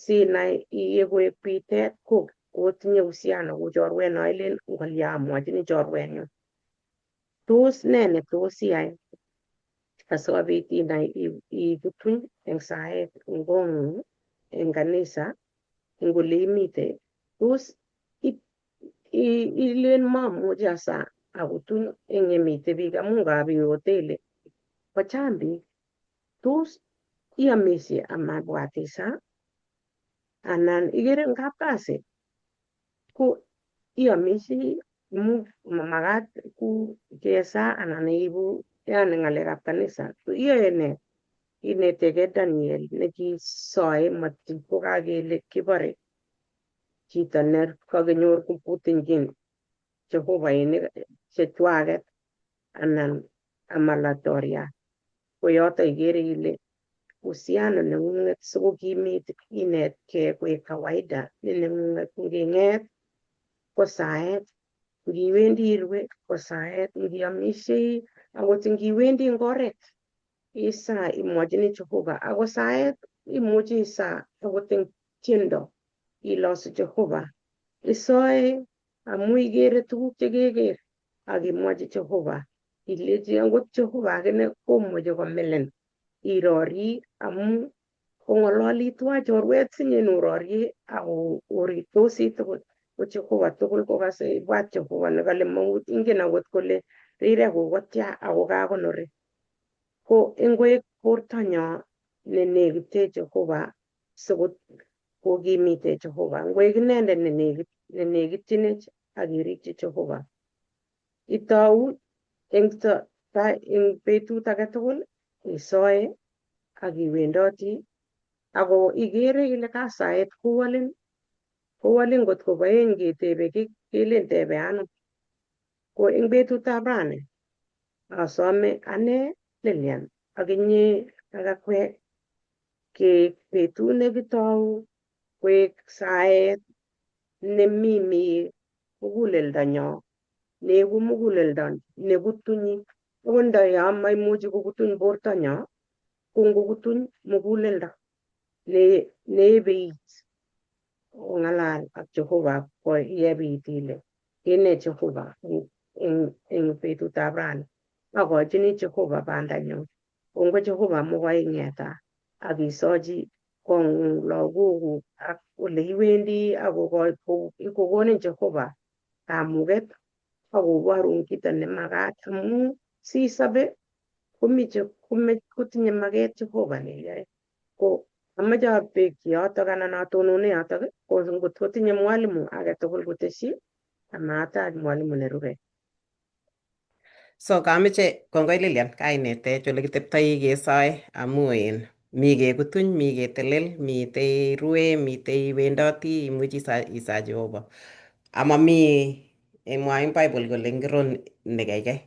sinai iye koek bitet ko Otinye uhusiano ku chorwet no ilen ngolya amwochini chorwenyun. Tos nee netos iyai asikobit inai ikutuny eng saet eng kong'ung, eng kanisa, eng ole imite? Tos ilen mamuchi asa akutuny eng yemite biik amu ngap iwe hoteli kochang biik. Tos iamishe amabwat isa anan ikere eng kapkasi ko iamishei imuch mamakat ku kesaa anan iibu yani ng'alekab kanisa. Iyoe nee? Inetegei Daniel nekisoe matin kokakele kibore chito ne kakinyor kobutinjin Jehovainik chechwaket anan ama laitoriat. Ko yoto ikere ile uhusiano neng'ung'et sikokimit inetkei koek kawaida ne neng'ung'et nging'et ko saet, ngiwendi irue ko saet, ngiamishei akot ngiwendi eng oret isaa imwochini Jehova ako saet imuchi isaa akot eng tiendo ilosu Jehova. Isoe amu ikere tuguk chekeker ak imwochi Jehova ilechi akot Jehova akine komuchi komilin irori amu kong'ololi tuwai chorwet sinyin ororie ak oriktosi tugul ko Jehova tugul kokase ibwat Jehova nekale maut ingen akot kole rirek kotya ako kakonori. Ko ingoek bortonyo nenekite Jehova sikot kokimite Jehova ngoek inendet nenekit nenekitchinech ak kerikchi Jehova. Itou eng eng betut age tugul isoe ak iwendoti ako ikere ile kasaet kowolin kowolin ngot ko boen ketebe kiy kelen tebe anum. Ko eng betutab rani asome ane Lilian ak inye ak akwek keek betut nekitou koek saet nemimi muguleldonyo neeku muguleldo nekutunyi akot nda yo maimuchi kokutuny bortonyo ko ngokutuny muguleldo ne neibe it kong'alal ak Jehova ko yebit ile kene Jehova eng betutab rani akochini Jehova bandanyu kongoi Jehova amu koing'eta ak isochi kong'ung lagokuk ak ole iwendi ak kokonin Jehova kamuket ak koborun kito nemakat amu sisobe komiche kotinye maket Jehova neyoe ko amache abekyi yotok anan atonone yotok ko ngot kotinye mwalimu age tugul kotesyi amatach mwalimu nerube. So kameche kongoi Lilian kainetech ole kiteptoi kesoe amu in mi kekutuny, mi ketelel, mitei irue, mitei iwendoti, imuchi isa isa Jehova. Ama mi mwae Bible kole ngiro nekeikei.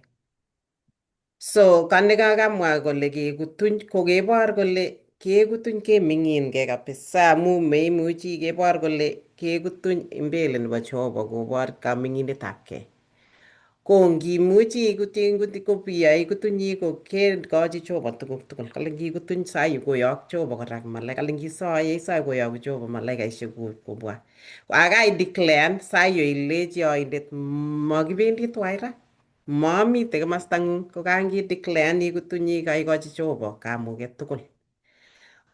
So kanekakamwa kole kekutuny ko kebor kole kekutuny keming'inkei kabisa amu meimuchi kebor kole kekutuny mbele nebo Jehova kobor kaming'inetabkei. Ko ngimuchi ikutuny ko ikutunyi ko kekochi Jehova tuguk tugul. Kale ngikutuny sai koyok Jehova kora malaika. Kale ngisoe isoe koyoku Jehova malaikaishek kobwa. Akai declare sayo ilechi oindet makibendi tuwai ra. Mamite komasta ng'ung ko kangi declare ikutunyi kaikochi Jehova kamuket tugul.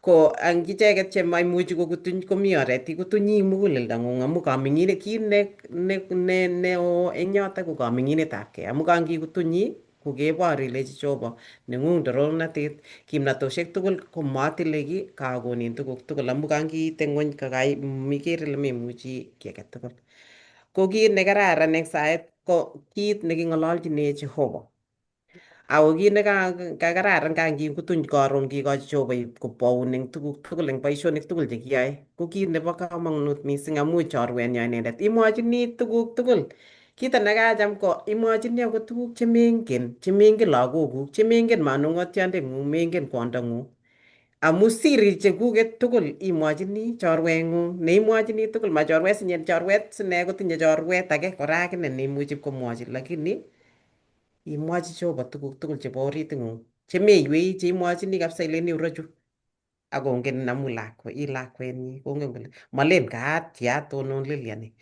Ko ang icheket chemaimuchi kokutuny komi oret ikutunyi muguleldang'ung amu kaming'inet kit ne ne ne neo eng yotok ko kaming'inetabkei amu kangikutunyi ko kebor ilechi Jehova neng'ung torornatet kimnatoshek tugul ko matile kiy kakonin tuguk tugul amu kangiite ng'weny kokai ikere ile memuchi kiy age tugul. Ko kit nekararan eng saet ko kit neking'ololchine Jehova. Ako kit nekakararan kangikutuny karon kikochi Jehova koboun eng tuguk tugul eng boisionik tugul chekiyoe ko kit nebo komonut mising amu chorwenyo inendet imwochini tuguk tugul. Kito nekacham ko imwochini akot tuguk chemengen chemengen lagokuk chemengen manung'otiondeng'ung mengen kwondong'ung amu siri chekuket tugul imwochini chorweng'ung neimwochini tugul ma chorwet sinye chorwet sine kotinye chorwet age kora akine neimuchi komwochi lakini imwochi Jehova tuguk tugul chebo orit ng'ung chemeiwei cheimwochini kabisa ileni urochu. Akongen amu lakwe i lakwenyi kongen kole malen kaatya tonon Lilian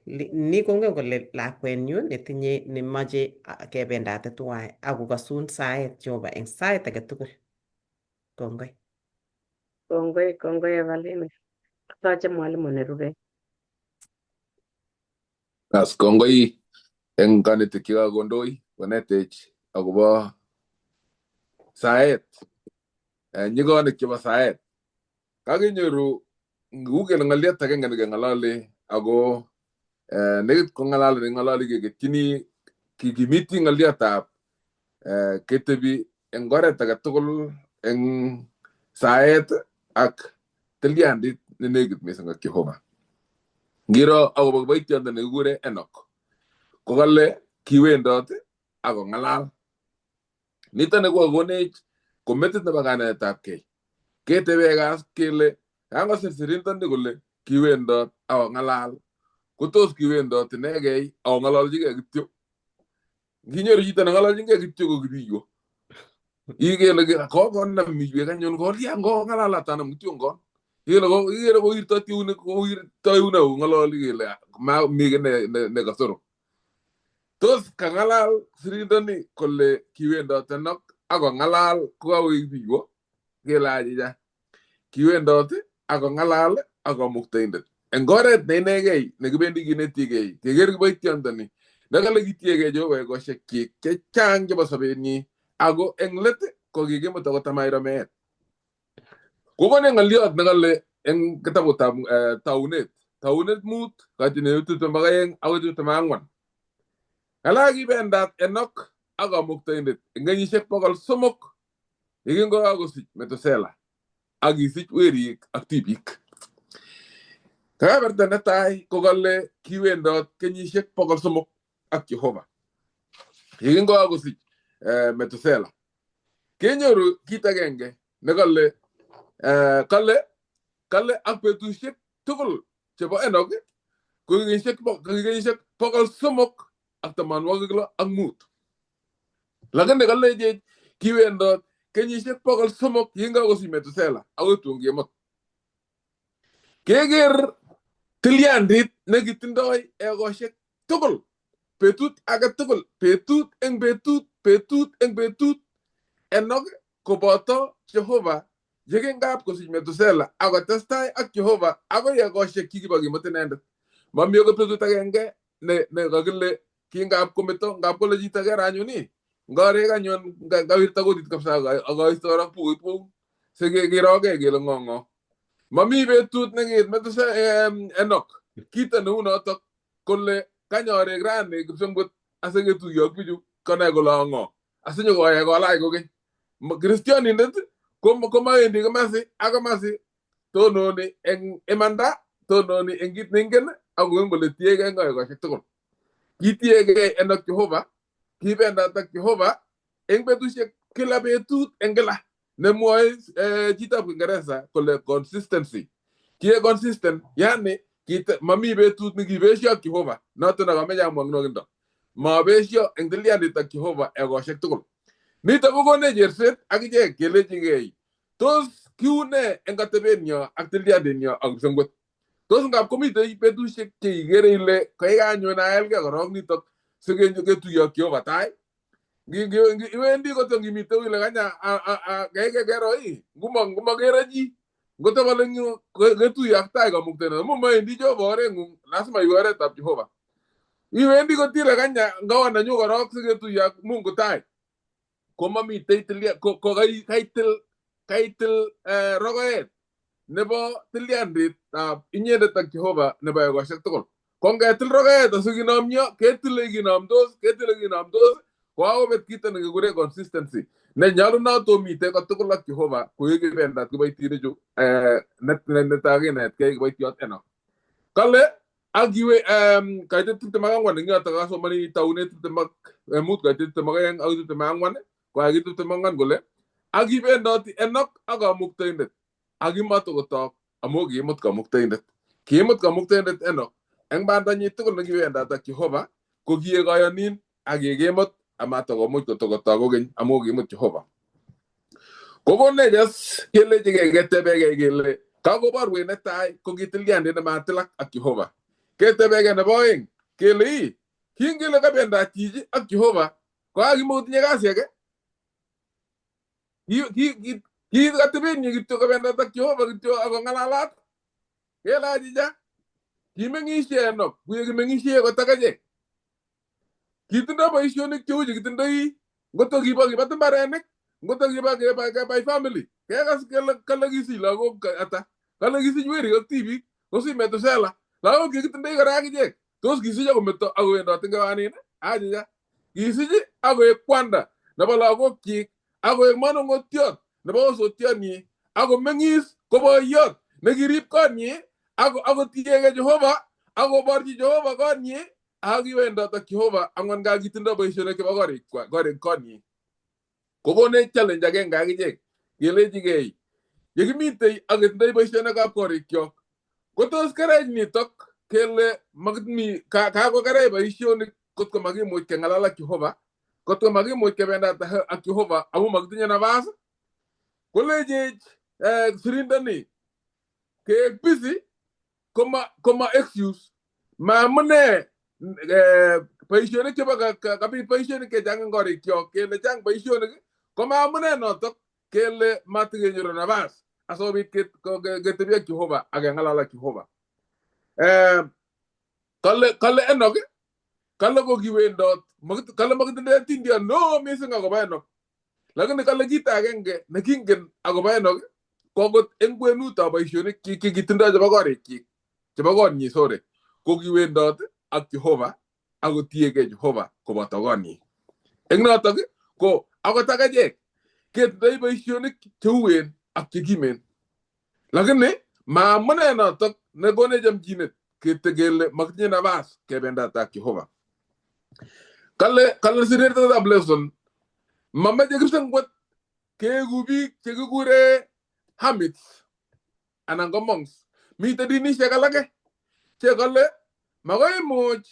ni kongen kole lakwenyu netinye nemoche kebendate tuwai akokasun saet Jehova eng sait age tugul. Kongoi. Kongoi, kongoi Evelyn. Atoche mwalimu nerube. As kongoi eng kanetik chekakondoi konetech akobo saet, nyikonik chebo saet. Kakenyoru uu kele ng'oliot agenge nekeng'ololi ako nekit kong'alali neng'ololi keketyini kikimiti ng'oliotab ketebi eng oret age tugul eng saet ak tilyandit nenekit mising ak Jehova. Ngiro akobo kiboitiondo nekikure Enoch kokale kiwendot ak kong'alal. Niton ni kokakonech ko metit nebo kanetab kei. Ketebe kas kele kakosir sirindoni kole kiwendot ak kong'alal kotos kiwendot inegei ak kong'ololchigei kityo. Nginyoru chito neng'ololchingei kityo ko kibiyo. Ikele kokonam iywek anyun kolya ngong'alalat anam kityongon. Ikere kowirto eunek kowirto eunek kong'ololi kele mi kiy ne kasoro. Tos kang'alal sirindoni kole kiwendot Enoch ak kong'alal kokakoek biyo kele achicha. Kiwendot ak kong'alal ak kamuktaindet. Eng oret ne inegei nekibendi kinetigei keker kiboitiondoni nekale kitiegei Jehova ekoshekyik chechang chebo sobenyi ako eng let ko kikimut akot amairo meet. Kokonech ng'oliot nekale eng kitabutab Taunet, Taunet 5 kaitet 22 akoi 24. Kala kibendat Enoch ak kamuktaindet eng kenyisiek 300 yekingokakosich Metusela ak kisich werik ak tibik. Kebeberta netai kokale kiwendot kenyisiek 300 ak Jehova yekingokakosich Metusela. Kenyoru kit agenge nekale kale ak betusiek tugul chebo Enoch ko kenyisiek 385. Lakini kalechech kiwendot kenyisiek 300 yekingakosich Metusela akoi tun kemot. Keker tilyandit nekitindoi ekosiek tugul betut age tugul, betut eng betut, betut eng betut. Enoch koboto Jehova yekingap kosich Metusela akotestai ak Jehova akoi ekosiek chikibo kimut inendet. Mami akot betut agenge ne kakile kingap kometo ngap kole chito ker anyun ii ngorek anyun kawirta kotit kabisa akoisto korok bukuit kou sikerokei kele ng'o ng'o. Mami betut nekiit Metusela Enoch kito neu notok kole kanyorek rani kipsengwet asiketuiyo ak bichu konai kole ang'o asinyokoyai kolach kokeny. Kristianindet komawendi komasi ak komasi tononi eng imanda tononi eng kit neingen ak kongen kole tiegei eng ekosiek tugul. Kitiegei Enoch Jehova, kibendat ak Jehova eng betusiek kila betut eng kila. Nemwoe chitab Kiingereza kole consistency. Kie consistent, yani mami betut nekibesio ak Jehova. Noton akameche amwa eng nwokindo. Mabesio eng tilyandit ak Jehova ekosiek tugul. Nitok kokonech cherset ak ichek kelechigei tos kiune eng atebenyo ak tilyandinyo ak kipsengwet. Tos ngap komitei betusiek cheikere ile kaikai anyun aelgei korok nitok siketuiyo ak Jehova tai. Iwendi koto ngimite ile kanya kaikai kero ii ngumakere chi ngotobole eng yu ketuiyo ak tai kamuktaindet amu maendi Jehova oreng'ung lazima iwe oretab Jehova. Iwendi kotile kanya ngawa nenyu korok siketuiyo ak Mungu tai. Komamitei tilya ko kaitil rokoet nebo tilyanditab inyendet ak Jehova nebo ekosiek tugul. Ko ngetil rokoet asikinomyo ketile kinomdos ketile kinomdos kokakobet kito nekikure consistency ne nyolunot omitei kotugul ak Jehova koyekibendat kiboitinichu netai kinetkei kiboitiot Enoch. Kale ak iwe kaitet 24 eng yotok asomani taunet 25 kaitet 22 akoi 24 koyakit 24 kole ak kibendoti Enoch ak kamuktaindet ak kimatokotok amu kiimut kamuktaindet. Kiimut kamuktaindet Enoch eng bandanyi tugul nekiwendat ak Jehova ko kiek koyonin ak kikimut amatakomuch kotokotok kokeny amu kiimut Jehova. Kokonech as kelechigei ketebegei kele kakoborwech netai ko kitilyandit nematilak ak Jehova. Ketebegei nebo oeng kele ii kingele kabendat chichi ak Jehova ko kakimokotinye kasi age. Ki atebenyi kityo kabendat ak Jehova kityo akong'alalat. Kele achicha kimeng'ishe Enok kuye kimeng'ishe kot akachek. Kitindo boisionik cheu chekitindoi ngoto kibo kibat mbarenik ngoto kiba kebai family kekas kele kale kisich lagok ata kale kisich werik ak tibik kosich Metusela lagok chekitindoi kora akichek tos kisich akometo akowendot eng kewanin achicha kisich akoek kwanda nebo lagokyik akoek manongotiot nebo osotionyi akomeng'is ko boiyot nekirib konyi akotiegei Jehova akoborchi Jehova konyi akiwendot ak Jehova angwan ka kitindo boisionik chebo korik konyi. Kokonech challenge agenge akichek kelechigei yekimitei ak ketindoi boisionikab korikyok kotos kerech nitok kele makimi kakokerech boisionik kotko makimuch keng'alal ak Jehova kotko makimuch kebendat ak Jehova amu makitinye nafas kolechech sirindoni keek busy koma excuse maamune boisionik chebo kabit boisionik chechang eng korikyok kele chang boisionik koma amune notok kele matikenyoru nafas asikobit ketebi ak Jehova ak keng'alal ak Jehova. Kale Enok kale kokiwendot kale makitindoi atindiot neo mising akobo Enok lakini kale kit agenge nekingen akobo Enok ko akot eng kwenutab boisionik chekitindoi chebo korikyik chebo konyi sorry kokiwendot ak Jehova akotiegei Jehova koboto konyi. Eng notok ko akot akachek ketindoi boisionik cheuen ak chekimen lakini maamune notok nekonech chomchinet kele makitinye nafas kebendat ak Jehova. Kale sirindetab lesson mameche kipsengwet keeku biik chekikure hermits anan ko monks. Mitei dinishek alake chekale makoimuch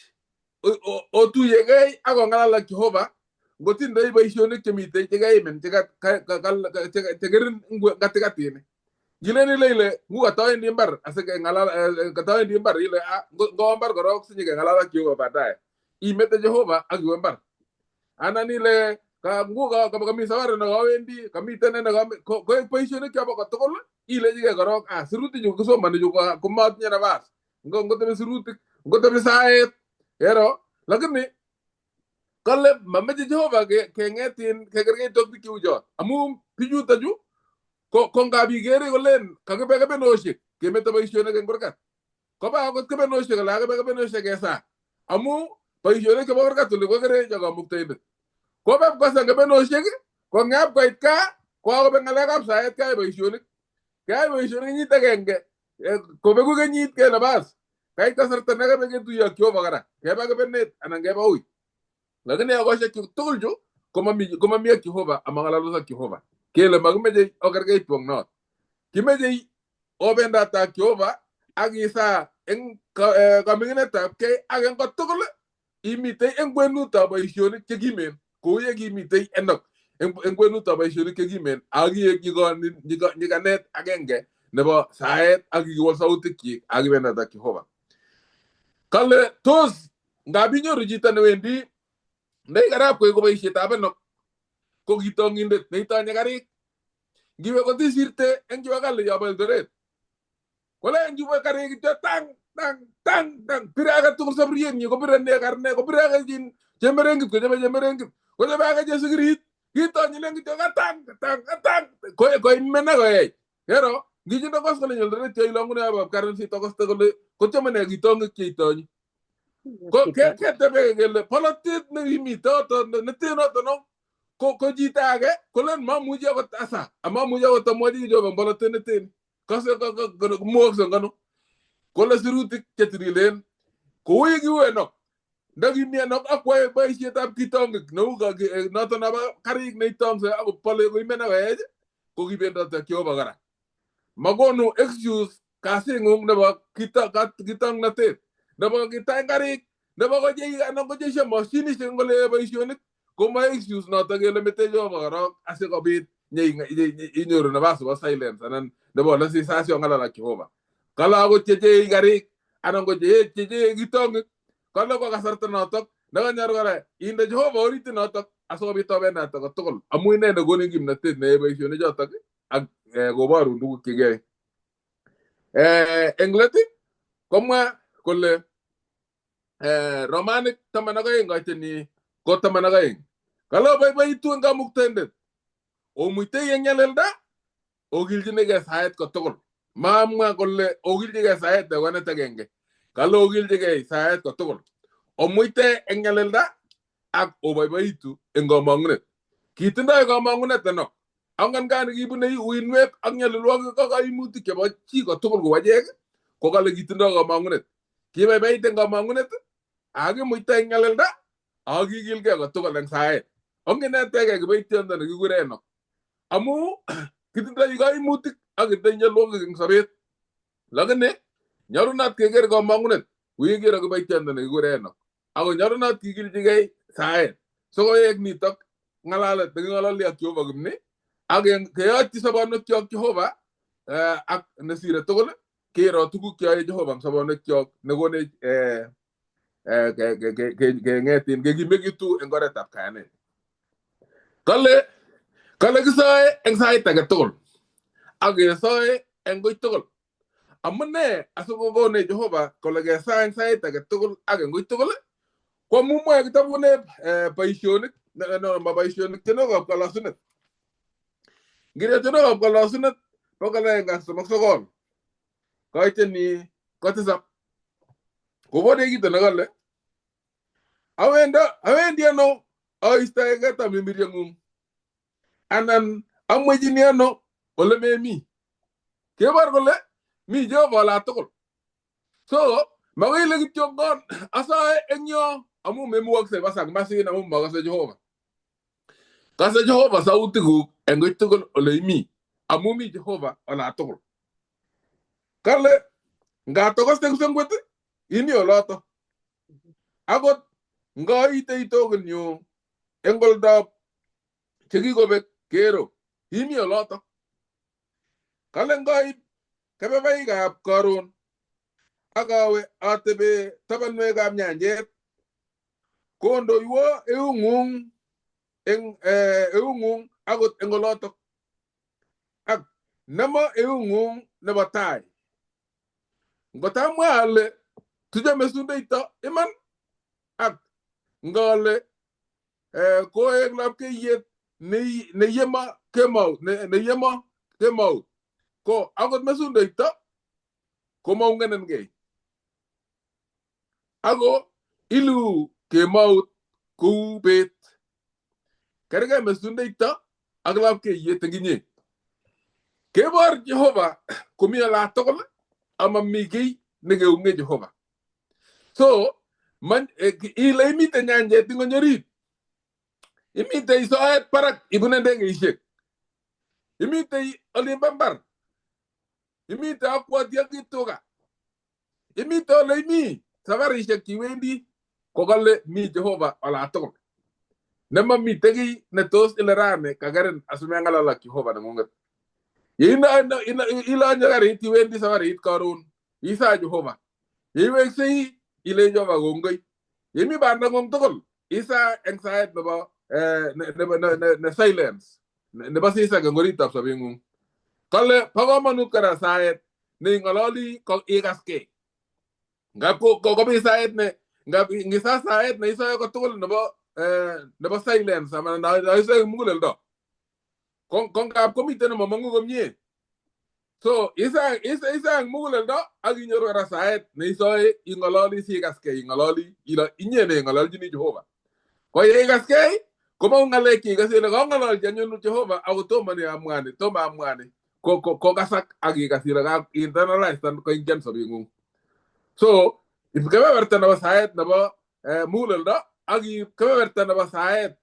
otuyegei ak ong'alal ak Jehova ngotindoi boisionik chemitei chekaimin chekerin katikatini. Ngilen ile ngu katawendi mbar asikeng'alal katawendi mbar ile ngowo mbar korok sinyekeng'alal ak Jehova baadaye. Imete Jehova ak iwe mbar. Anan ile ngu kami safari nekawendi kamiten ne koek boisionik chobo kotugul ilechigei korok sirutik chu kisomoni chu komatinye nafas ngotebi sirutik ngotebi saet ero lakini kale mameche Jehova keng'etin kekerkeit ak biik cheu chon amu bichuto chu ko ngap ikere kolen kakibe kebenosiek kemeto boisionik eng kurgat koba akot kebenosiek ale kakibe kebenosiek kesaa amu boisionik chebo kurgat oli kokerech ak kamuktaindet kobe pkosa kebenosiek kong'ap koit gaa kokakobek ng'alekab saet keyai boisionik keyai boisionik kenyit agenge kobeku kenyit kele bas kait kasarta nekabe ketuiyo ak Jehova kora keba kebenet anan keba ui lakini akosiek chu tugul chu komami ak Jehova amang'alaldos ak Jehova kele makimeche okerkeit wong not kimeche obendat ak Jehova ak isaa eng kaming'inetab kei ak eng kotugul imitei eng kwenutab boisionik chekimen kou ye kimitei Enok eng kwenutab boisionik chekimen ak kiek nyikanet agenge nebo saet ak kikiwol sautikyik ak kibendat ak Jehova. Kale tos ngap inyoru chito newendi neikarab koek ko boisietab Enok ko kitong'indet neitonye karik ngiwe kotisirte eng jua kali yobo Eldoret kolen chubo karik kityo tang tang tang tang bire age tugul saburienyi kobire ne karne kobire age chemerengit kochobe chemerengit kochobe age chesikirit kitonyilen kityo katang tang tang koimene koech kero ngichindo koskolen Eldoret yo ilongune ab Karen sitokoste kole kochome ne kitong'ik cheitonyi ko ketebe kele polotet nekimite yoto neten noto no ko chito age kolen mamuchi akot asa amamuchi akot amwochi Jehova eng polotet neten kose mwokse eng ano kole sirutik chetililen kou ye kiu Enok ndakimi Enok akwae boisietab kitong'ik neu noto nobo karik neitongse akopole koimen akoech ko kibendot ak Jehova kora makonu excuse kasing'ung nebo kitong'notet nebo kitany karik nebo kochei anan kocheisho mashinishek eng ole boisionik koma excuse noto kele mete Jehova korok asikobit Inyoru nabas nebo silence anan nebo lesisasio ng'alal ak Jehova. Kale akot chechei karik anan ko chechei kitong'ik kale ko kasarta notok nekanyor kora inde Jehova orit notok asikobit obendat kotugul amu ine nekonin kimnatet neyoe boisionik chotok ak koborun tuguk chekiyoe. Eng let komwa kole Romanik 12 koiteni ko 12. Kale oboiboitu eng Kamuktaindet omuitei eng nyalilda okilchinigei saet kotugul. Mamwa kole okilchigei saet nekwanet agenge. Kale okilchigei saet kotugul. Omuite eng nyalilda ak oboiboitu eng komong'unet. Kitindoi komong'unet Enok. Angen kani kibune uinwek ak nyalilwogik ak kaimutik chebo chi kotugul kou achek ko kale kitindoi komong'unet. Kibaibait eng komong'unet ak kimuita eng nyalilda ak kikilgei kotugul eng saet. Ongenetegei kiboitiondo nekikure Enok. Amu kitindoi kaimutik ak kitindoi nyalilwogik eng sobet. Lakini nyolunot keker komong'unet kuyekiro kiboitiondo nekikure Enok. Ako nyolunot kikilchigei saet. Sikoek nitok ng'alalet neking'ololi ak Jehova kimni ak keyotyi sobonwekyok Jehova ak nesire tugul kero tuguk cheyoe Jehova eng sobonwekyok nekonech keng'etin kekimekitu eng oretab kayanet. Kale kisoe eng sait age tugul ak kesoe eng koi tugul. Amune asikokonech Jehova kole kesaa eng sait age tugul ak eng koi tugul ko amu mwoe kitabuneb boisionik no ma boisionik tienwogikab kalosunet. Ngiro tienwogikab kalosunet 139 koiteni ko 7 kokonech kito nekale awendi ano aistoegei tamirmirieng'ung anan amwechini ano ole memi. Kebor kole mi Jehova olatugul. So makoi ile kityongon asoe eng yo amu memukokse basak masin amu makase Jehova. Kase Jehova sautikuk eng koi tugul ole imi amu mi Jehova olatugul. Kale ngatokoste kipsengwet imi oloto. Akot ngoite itokenyu eng oldab chekikobek kero imi oloto. Kale ngoib kebebaikab karon ak awe atebe tabanwekab nyanjet kondoiwo eung'ung eng eung'ung akot eng olotok ak nemo eung'ung nebo tai. Ngotamwa ale tuche mesundeito iman ak ngale koek lapkeiyet neyema kemout neyema kemout ko akot mesundeito komaungenenkei ako ilu kemout kou bet. Kerkei mesundeito ak lapkeiyet eng inye. Kebor Jehova komi olatugul amami kiy nekeunge Jehova. So ile imite nyanjet ing orit, imite soet barak ibune ndegeishek, imite olimbo mbar, imite akwoti ak tuga, imite ole imi safarishek chiwendi kokale mi Jehova olatugul. Nemamite kiy netos ile rani kakerin asimeng'alal ak Jehova neng'ung'et. Ilonye karit iwendi safarit karon isaa Jehova. Yeiweksei ile Jehova kongoi. Yemi bandang'ung tugul isaa eng saet nebo ne silence nebo sisak eng oritab sobeng'ung. Kale bo komonut kora saet neing'ololi ikaskei. Ngap komi saet ne ngap ngisa saet ne isoe kotugul nebo silence ama isoe muguleldo. Ko ngap komiten nemomong'u komie. So isa eng muguleldo ak inyoru kora saet neisoe ing'ololi sikaskei ing'ololi inye neing'ololjini Jehova. Ko yeikaskei komong'u ng'alek cheikose ile kong'ololchi anyun Jehova ako tomo ni amwani tomo amwani kokasak ak ikas ile ka internalize koingian sobeng'ung. So ib kebeberta nebo saet nebo muguleldo ak iib kebeberta nebo saet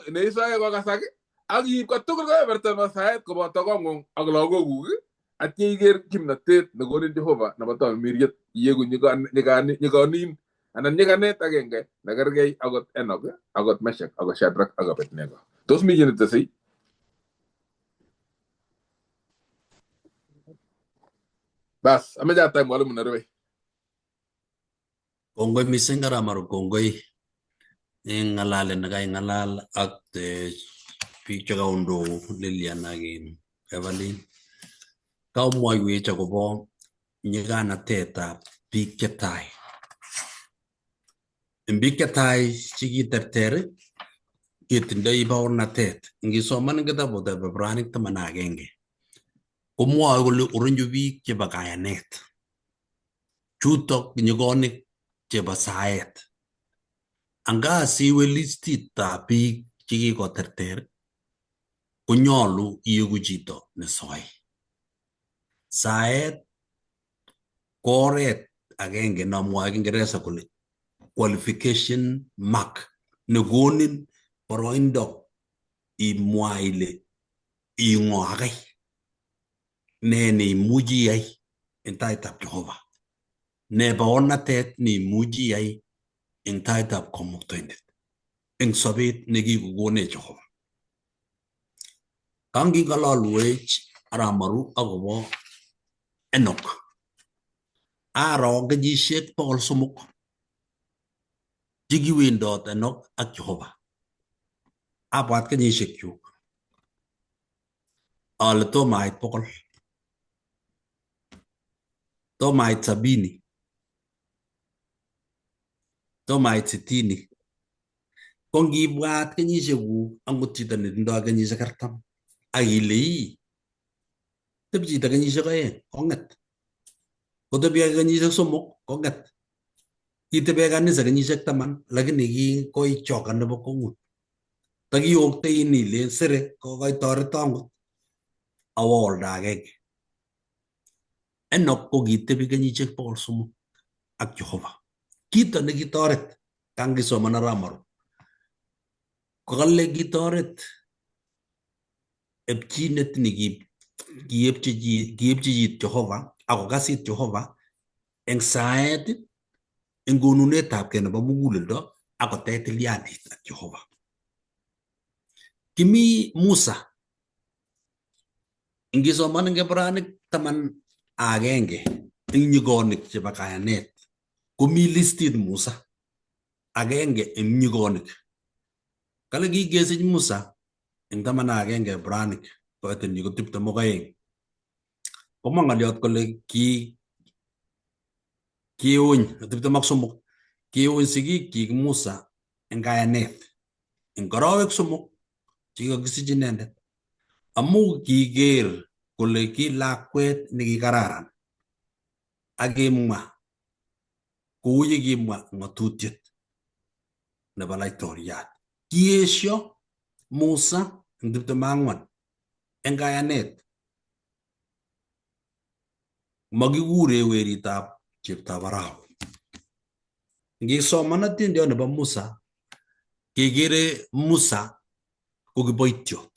neisoe kokasak ak iib kotugul kebeberta nebo saet koboto kong'ung ak lagokuk atya iker kimnatet nekonin Jehova nebo tamirmiriet iyeku nyikonin anan nyikanet agenge nekerkei akot Enok akot Meshach akot Shadrach ak Abednego. Tos mi chi netesei? Bas, ameche ateb mwalimu nerube. Kongoi mising Aramaru, kongoi eng ng'alalet nekaing'alal ak biik chekaondou Lilian ak Evelyn. Kaomwoiwech akobo nyiganatetab biik chetai. Eng biik chetai chekiterter ketindoi baornatet. Ngisoman eng kitabutab Ibranic 11 komwoe kole oronchu biik chebo kayanet. Chutok nyigonik chebo saet. Anga siwe listitab biik chekikoterter konyolu ieku chito nesoe. Saet ko oret agenge nomwoe Kiingereza kole qualification mark nekonin boroindo imwa ile ing'o akai ne neimuchi iyai eng taitab Jehova, ne baornatet neimuchi iyai eng taitab Kamuktaindet eng sobet nekikokonech Jehova. Kanging'ololwech Aramaru akobo Enoch. Aro kenyisiek 300 chekiwendot Enoch ak Jehova. Abwat kenyisiekyuk ale tomo ait 100, tomo ait 70, tomo ait 60. Ko ngibwat kenyisiekuk angot chito netindoi kenyisiek 40 ak ile ii tebi chito kenyisiek 2 kong'et, kotebi age kenyisiek 3 kong'et, kitebe kanisa kenyisiek 10 lakini koichokan nebo kwong'ut. Takiyoktein ilen sere kokoitoreton angot awo oldo agenge. Enoch ko kitebi kenyisiek 300 ak Jehova. Kito nekitoret kangisoman Aramaru kokale kitoret epchinet nekiepchi chit Jehova akokasit Jehova eng saet eng konunetab kei nebo muguleldo akotech tilyandit ak Jehova. Kimi Musa ngisoman eng Ibranic 11 eng nyigonik chebo kayanet komi listit Musa agenge eng nyigonik. Kale kikesich Musa eng 11 Ibranic koetenyi ko 22. Komwa ng'oliot kole kiuny 23 kiuny sigikyik Musa eng kayanet eng orowek 3 chekikakisich inendet amu kiker kole ki lakwet nekikararan ak kimwa kou yekimwa ng'atutiet nebo laitoriat. Kiesio Musa eng 24 eng kayanet makikure weritab cheptab Arao. Ngisoman otindiot nebo Musa kekere Musa ko kiboitiot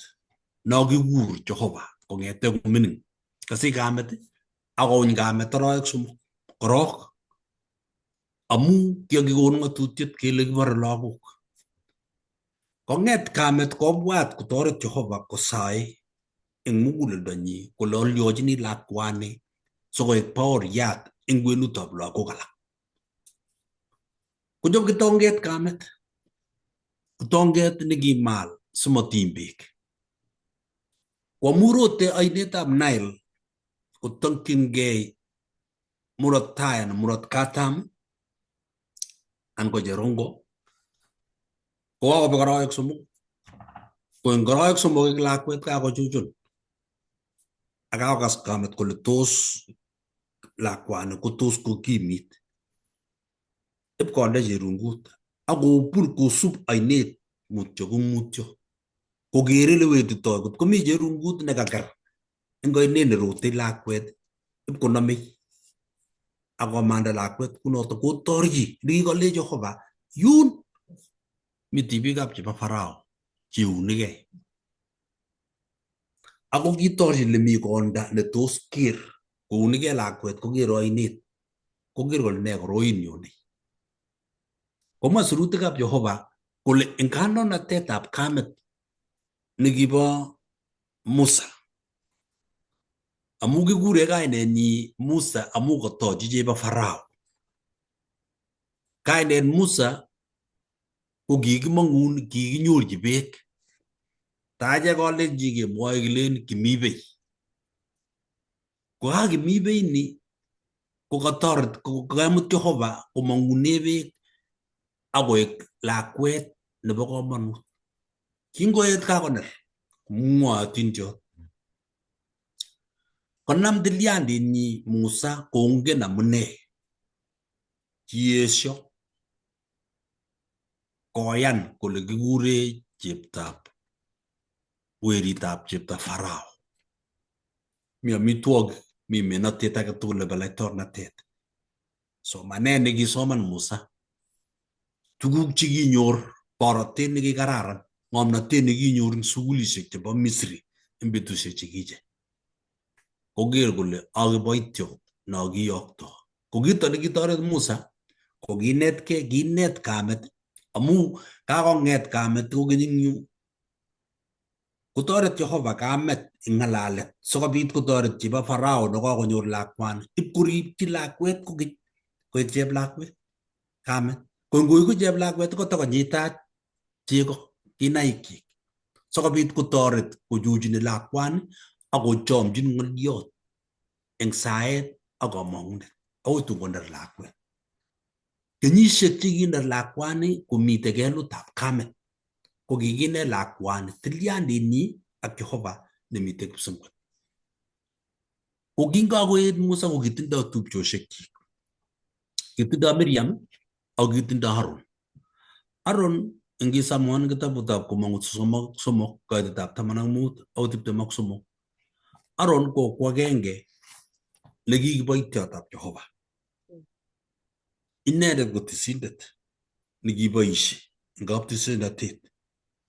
nokikur Jehova kong'ete komining. Kasich kamet akouny kamet orowek 3 korok amu kiakikon ng'atutiet kele kibore lagok. Kong'et kamet kobwat kotoret Jehova kosae eng muguleldonyi kole alyochini lakwani sikoek baoriat eng kwenutab lagok alak. Kochob kitonget kamet, kitonget nekimal simotiny beek. Kwamurote ainetab Nile kotokyingei murot tai anan murot katam anan ko cherongo kokakobek orowek 3 ko eng orowek 3 eng lakwet kakochuchun ak kakokas kamet kole tos lakwani kotos kokimit ipkonde cherungut akobur kosub ainet mutyo ko mutyo kokere lewetitoi kot komi cherungut nekaker eng ainet nerote lakwet ipkonomei akomanda lakwet kunoto kotorchi nekikole Jehova yun mi tibikab chebo Farao cheunigei ako kitorchi lemi konda netos ker kounigei lakwet kokere ainet koker kole ne koroin nyone. Komwa sirutikab Jehova kole eng kandoinatetab kamet nekibo Musa Amu kikure kainenyi Musa amu kotochi chebo Farao. Kainet Musa ko kikimong'un kikinyorchi beek. Tache kalenji kemwoe kilen kimi bei. Ko kakimi bei ni ko katoret ko kaimut Jehova komong'une beek akoek lakwet nebo komonut. Kingoet kakoner mwoe otindiot. Konam tilyandinyi Musa kongen amune. Kiesio koyan kole kikure cheptab weritab chepto Farao. Mi amitwogik, mi menotet age tugul nebo laitornatet. Somanet nekisoman Musa, tuguk chekinyor, borotet nekikararan, ng'omnotet nekinyor eng sukulishek chebo Misri eng betusiek chekiche. Koker kole akiboitiot no kiyokto. Ko kito nekitoret Musa, ko kinetkei, kinet kamet, amu kakong'et kamet kokeny eng yu kotoret Jehova kamet eng ng'alalet sikobit kotoret chebo Farao nekakonyor lakwani ipkoripchi lakwet kokeny koek cheplakwet kamet. Ko ngoiku cheplakwet kotakonyitat chego kinaikchik sikobit kotoret kochuchuni lakwani akochomchin ng'oliot eng saet ak komong'unet akoi tun koner lakwet. Kenyisiek chekinder lakwani komitei kelutab kamet ko kikinet lakwani tilyandinyi ak Jehova nemitei kipsengwet. Ko kingakoet Musa ko kitindoi tupchosiekchik. Kitindoi Miriam ak kitindoi Aaron. Aaron ingisoman kitabutab Komong'u 33 kaitetab 15 akoi 23. Aaron ko ko agenge nekikiboityotab Jehova. Inendet ko tisindet nekiboisie eng kaptisendatet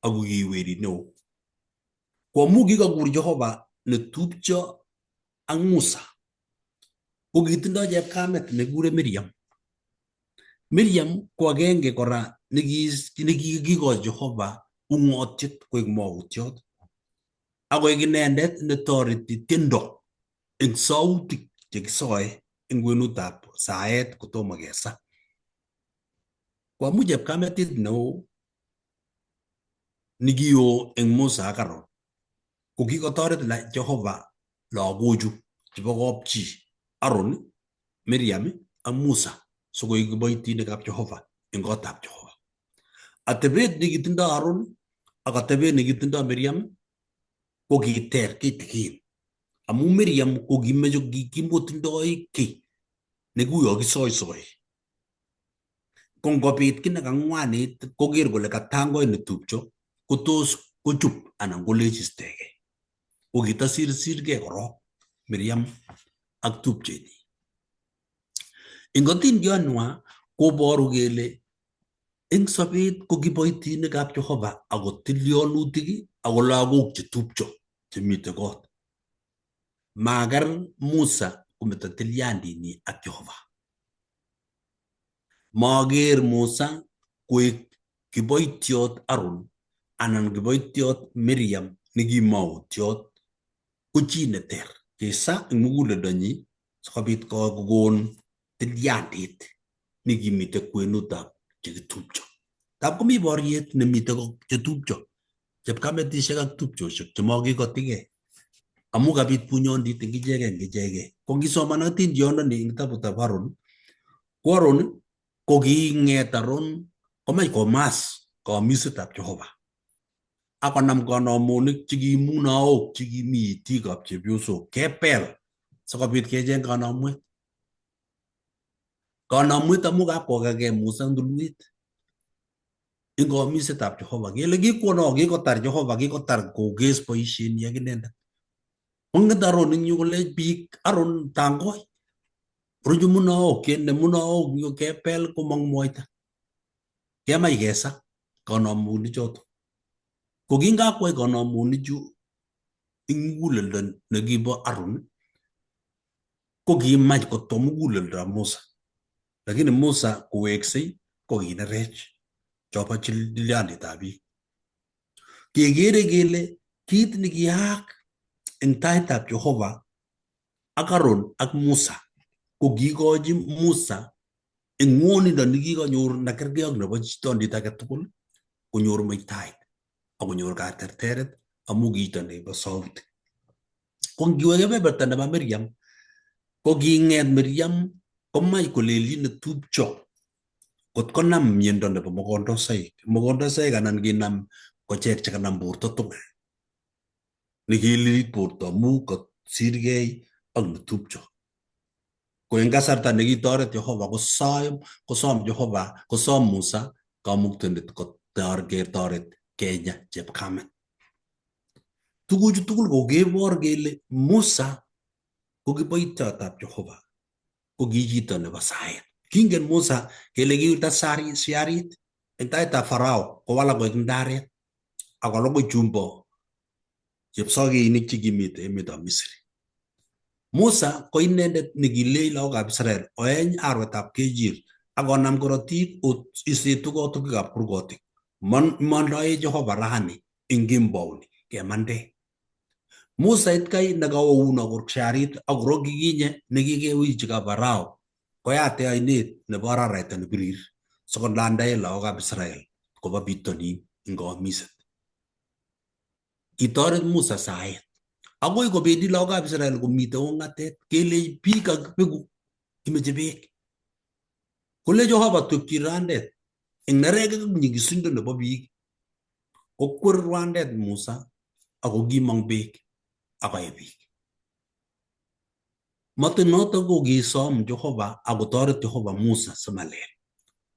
ako ki werit neo. Ko amu kikakur Jehova netupcho ak Musa, ko kitindoi chepkamet nekikure Miriam. Miriam ko agenge kora nekikikochi Jehova ung'otiet koek mautiot akoek inendet netoreti tiendo eng sautik chekisoe eng kwenutab saet kotomo kesa. Ko amu chepkametit neo nekio eng Musa ak Aaron ko kikotoret Jehova lagochu chebo kapchi Aaron, Miriam ak Musa sikoik kiboitinikab Jehova eng kotab Jehova. Atebet nekitindoi Aaron ak atebet nekitindoi Miriam ko kiter kitikin. Amu Miriam ko kimeche kimotindoi kiy nekuyo kisoisoi. Ko ngobit kiy nekang'wanit koker kole katangoi netupcho kotos kochup anan kolech istegei. Ko kitasirsirgei korok Miriam ak tupchenyi. Eng otindionywa koboru kele eng sobet ko kiboitinikab Jehova ako tilyonutik ako lagok chetupcho chemite kot. Maker Musa kometo tilyandinyi ak Jehova. Maker Musa koek kiboitiot Aaron anan kiboitiot Miriam nekimautiot ko chi neter. Kisa eng muguleldonyi sikobit kokon tilyandit nekimite kwenutab chekitupcho. Tab komi boriet nemite chetupcho, chepkametisiek ak tupchosiek chemakikotikei. Amu kabit bunyondit eng ichegei eng ichegei. Ko ngisoman otindiononi eng kitabutab Aaron, ko Aaron ko king'et Aaron komach komas kamisetab Jehova. Akonam kanamonik chekimunaok chekimi itikab chepyosok kepel sikobit kecheng kanamwet. Kanamwet amu kapkokakee Musa eng tulwet eng kamisetab Jehova kele kikwono kikotar Jehova kikotar kokes boisienyi ak inendet. Konget Aaron eng yu kole biik Aaron tangoi ruchu munaok kende munaok yu kepel komong mwaita. Kemach kesa kanamunichoto. Ko kingakwai kanamunichu eng muguleldo nekibo Aaron ko kimach kotwa muguleldab Musa. Lakini Musa koweksei ko kinerech chobo tilyanditab biik. Kekere kele kit nekiyaak eng taitab Jehova Ak Aaron ak Musa ko kiikochi Musa eng ng'wonindo nekikanyor nekergei ak nebo chitondit age tugul konyor muitaet ak konyor katerteret amu kiito nebo sauti. Ko ngiwe kebeberta nebo Miriam ko king'et Miriam komach kolelchi netupcho kot konam miondo nebo mogondosoik, mogondosoik anan kinam kochek chekanam borto tugul nekililit borto amu kosirgei ak netupcho. Ko eng kasarta nekitoret Jehova kosom kosom Jehova kosom Musa kamuktaindet kotor ketoret kenya chepkamet. Tuguchu tugul ko kebor kele Musa ko kiboityotab Jehova ko ki chito nebo saet. Kingen Musa kele kiwirta siarit eng taitab Farao kowalak koek ndaret ak kolugui chumbo chepsokinik chekimite emetab Misri. Musa ko inendet nekilei lagokab Israel oeny arwetab kechir ak konam korotik isetu kotukikab kurgotik. Mondoe Jehova rani eng kembouni kemande. Musa itkai nekawo uno kork siarit ak korokyi kinye nekikewichi kap Farao koyate ainet nebo araraita nebirir sikolandae lagokab Israel koba bitonin eng kaomiset. Kitoret Musa saet. Akoi kobendi lagokab Israel komitei ung'atet kelech biik ak beku kimeche beek. Kole Jehova twekchi randet eng nerekek ak nyikisindo nebo biik kokwer rwandet Musa ako kimong beek akoe biik. Motin notok ko kisom Jehova akotoret Jehova Musa simalel.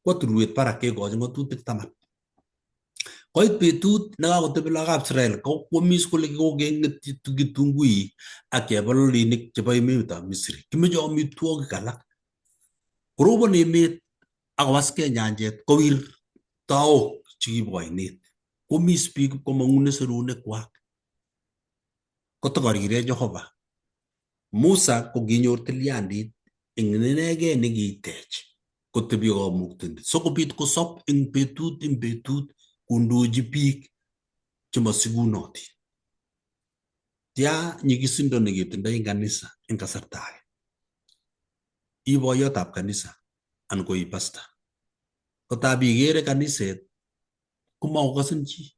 Kwo tulwet barak kekochi ng'atutik taman. Koit betut nekakotebi lagokab Israel kokwomis kole kokeng'et kitunguik ak chebololinik chebo emetab Misri. Kimeche amitwogik alak. Korobon emet akowaskei nyanjet kowir taok chekibo oinet. Kwomis biik komong'une serunekwak. Kotokorire Jehova. Musa ko kinyor tilyandit eng inegei nekiitech kotebi kamuktaindet sikobit kosop eng betut kondochi biik chemasikunotin. Tia nyikisindo neketindoi eng kanisa eng kasarta age. I boiyotab kanisa anan ko i pastor. Kotab ikere kaniset komakokasin chi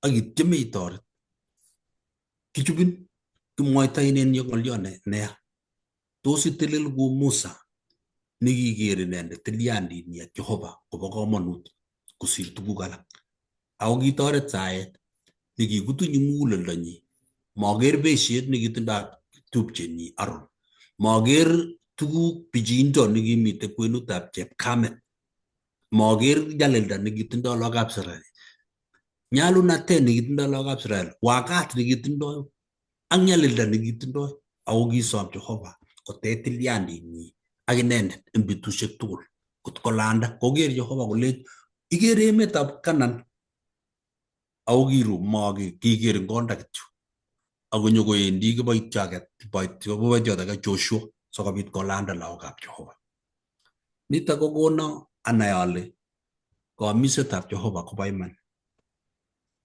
ak itieme itoret. Kichubin kimwoitoinen ng'olyo neya. Tos itelel kou Musa nekiker inendet tilyandinyi ak Jehova kobo komonut kosir tuguk alak. Ako kitoret saet nekikutunyi muguleldonyi. Maker besiet nekitindoi tupchenyi Aaron. Maker tuguk pichiindo nekimite kwenutab chepkamet. Maker nyalilda nekitindoi lagokab Israel. Nyalunatet nekitindoi lagokab Israel. Wakat nekitindoi ak nyalilda nekitindoi. Ako kisom Jehova kotech tilyandinyi ak inendet eng betusiek tugul. Kot kolanda koker Jehova kolech ikere emetab Kanan ako kiru kiker eng konda kityo. Ako nyokoendi kiboityo age kiboityot age Joshua sikobit kolanda lagokab Jehova. Nitok kokono anai ale kaomisetab Jehova kobo iman.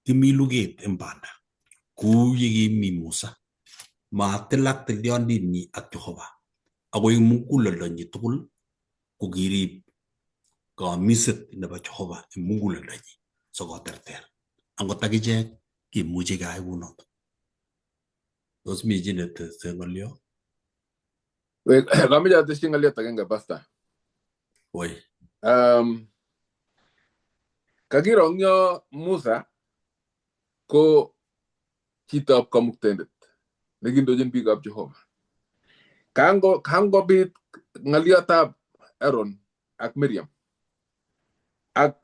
Kimi luget eng banda kou yekimi Musa. Matilak tilyandinyi ak Jehova. Ako eng muguleldonyi tugul ko kirib kaomiset nebo Jehova eng muguleldonyi sikoterter. Angot akichek kimuchi keyai kounoto. Tos mi chi netese ng'olyo? Kameche atesyi ng'olyot agenge pastor. Woi. Kakiro eng yo Musa ko chitab kamuktaindet nekindochin biikab Jehova. Kangobit ng'olyotab Aaron ak Miriam ak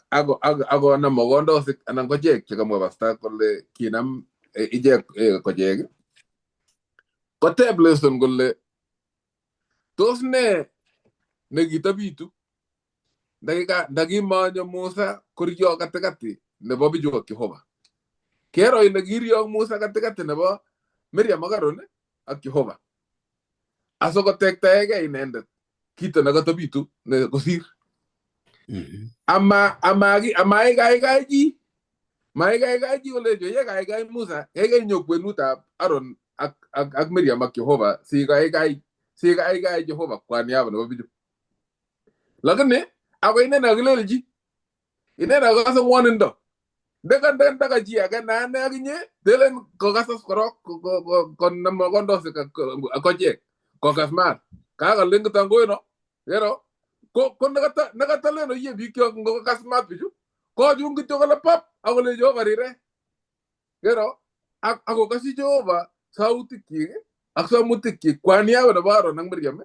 akonam mogondosik anan kochek chekamwa pastor kole kinam ichek kochek koteb lesson kole tos ne nekitabitu ndakimonyo Musa koryok katikati nebo bichu ak Jehova. Kero ile kiryok Musa katikati nebo Miriam ak Aaron ak Jehova. Asikotektaegei inendet kito nekatabitu ne kosir. Ama amaikaikai chi maikaikai chi kole ye kaikai Musa kaikai nyo kwenutab Aaron ak ak Miriam ak Jehova sikaikai sikaikai Jehova kwa niaba nebo bichu. Lakini ako ine nakilelchi ine nakase ngwonindo ndaka chi age ne ane ak inye telen kokasas korok konam kondosik ak kochek kokas maat kakolen kitangoino kero ko nekatalen oye bikyok ngokas maat bichu kochun kityo kole pap akole Jehova rire kero ak akokasi Jehova sautikyik ak samutikyik kwa niaba nebo Aaron ak Miriam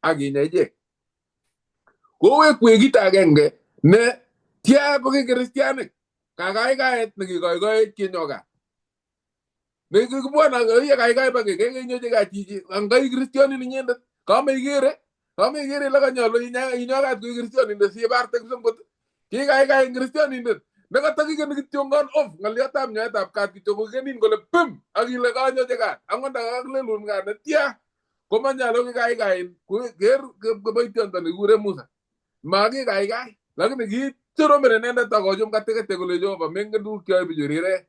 ak kinya ichek. Kowekwech kit agenge ne tia ko ki kristianik kakaikaet nekikoikoech kenyo gaa. Nekikibwon ye kaikai bake kenyochi gaa chichi angai kristionin inyendet kameikere kameikere ile kanyolu inyo kat koi kristionindet sibarte kipsomgot kikaikai eng kristionindet nekatakikeni kityongon off ng'olyotab nyoetab kat kityo kokenin kole pim ak ile kanyochi kat angot ndakakalelun kat netya komanyalu kikaikain ker kiboitiondo nekikure Musa makikaikai lakini kichoromen inendet akochum katikati kole Jehova mengen tuguk cheyoe bichu rirek.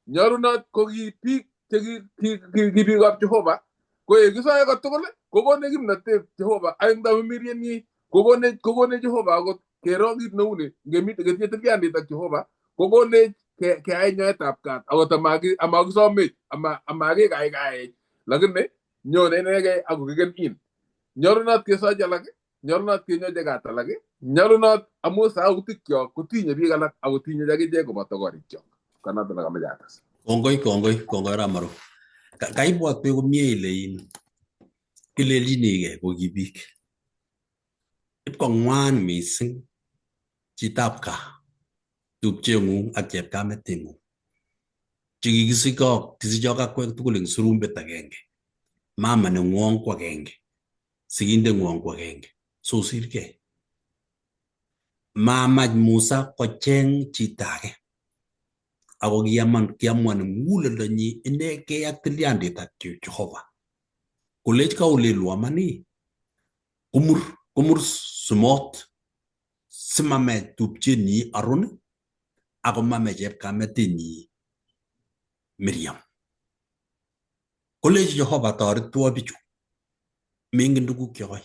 Nyolunot ko ki biik che ki biikab Jehova ko yekisoe kotugul kokonech kimnotet Jehova ak ndamimirienyi kokonech Jehova akot kero kit neu ni ngemite ketinye tilyandit ak Jehova kokonech keyai nyoetab kat akot amakisomech amakikaikaech lakini nyone inegei akokeken in. Nyolunot kesochi alak, nyolunot kenyochi kat alak, nyolunot amu sautikyok kotinye biik alak akotinye akichek koboto korikyok. Konoto nekamoche ates. Kongoi kongoi kongoi Ramaru. Kaibwatwech komie ile in kilelchinigei ko ki biik. Ipkong'wan mising chitab gaa, tupcheng'ung ak chepkameteng'ung chekikisikok kisichok akwek tugul eng surumbet agenge. Mama neng'wong ko agenge, sikindeng'wong ko agenge. Sosirgei. Mamach Musa kocheng chito age ako kiamuan muguleldonyi inegei ak tilyandit ak Jehova. Kolech kaolelu amani komur sumot simamech tupchenyi Aaron ako mamech chepkametinyi Miriam. Kolech Jehova toretwo bichu mengen tuguk chekoy.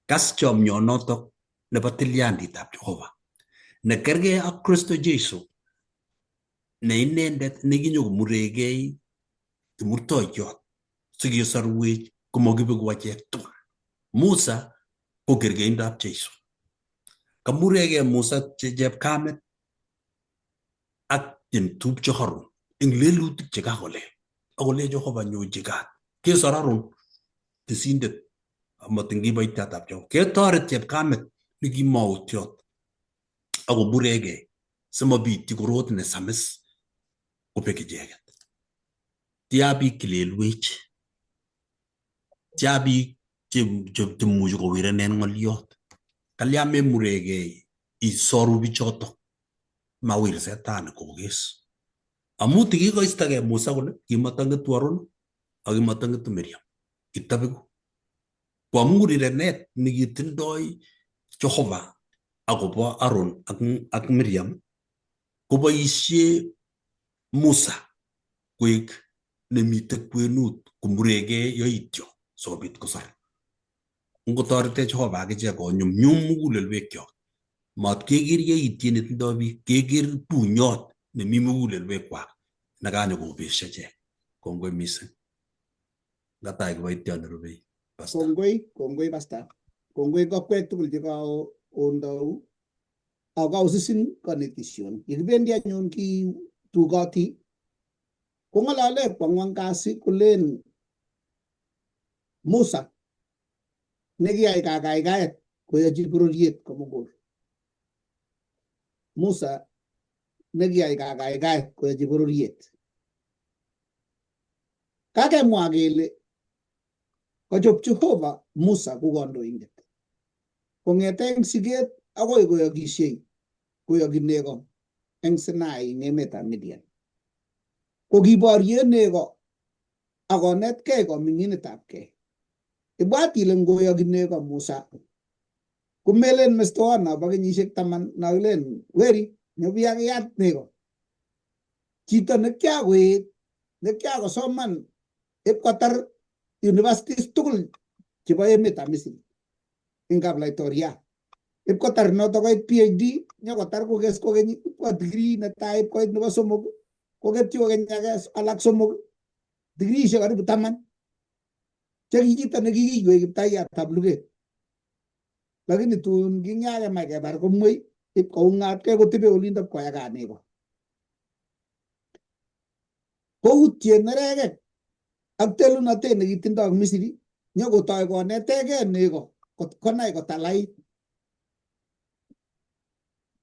Kas chomyonotok nebo tilyanditab Jehova nekergei ak Kristo Jesu ne inendet nekinyokomuregei kimurtoiyot sikesorwech komokibeku achek tugul. Musa ko kergeindab Jesu. Kamuregei Musa chepkamet ak chetupcho Harun eng lelutik chekakolel akolech Jehova nyochi kat. Kesor Harun tisindet amatin kiboitiatab Jehova. Ketoret chepkamet nekimautiot akomuregei simabityi korot nesamis kobek icheket. Tia biik kilelwech, tia biik chemuchi kowirenen ng'oliot. Kalya memuregei isoru bichotok mawir setani kokes. Amu tikikoistogei Musa kole kimatang'etu Aaron ak kimatang'etu Miriam. Kitabeku. Ko amu rirenet nekitindoi Jehova akobo Aaron ak Miriam koboisie Musa koek nemite kwenut komuregei yoityo sikobit kosor. Ngotoretech Jehova akichek konyumnyum mugulelwekyok. Mat keker yaitiet netindoi biik, keker bunyot nemi mugulelwekwak nekanyokobesyo ichek. Kongoi mising. Ngatai kiboitiot nerubei. Pastor. Kongoi, kongoi pastor. Kongoi kokwek tugul chekaondou ak kausisin konetisyon. Yekibendi anyun ki tukoti kong'alale kwang'wan kasi kolen Musa nekiyai kakaikaet koyochi bororiet komugul. Musa nekiyai kakaikaet koyochi bororiet. Kakemwa kele kochob Jehova Musa ko kandoindet. Kong'eten siket akoi koyokisiei koyoki nego eng Sinai eng emetab Midian. Ko kiborye nego ak konetkei koming'inetabkei. Ibwat ile ngoyoki nego Musa komelen mestowot nobo kenyisiek 10 nokilen weri nyobiakiyat nego. Chito nekiakoet nekiakosoman Ipkotar universities tugul chebo emetab Misri eng kaplaitoriat. Ipkotar noto koit PhD, nyokotar kokes kokeny ipko degree netai ipkoit nebo somok, koketyi kokeny age alak somok, degreeishek karibu 10 che ki chito nekikiywei kiptaiyatab luget. Lakini tun kinyakemach kebar komwei ipkoung'atkei kotebe olindo ipkoyakaa nego. Koutye nerekek ak telunotet nekitindoi eng Misri nyokotoi konetegei nego konai kotalait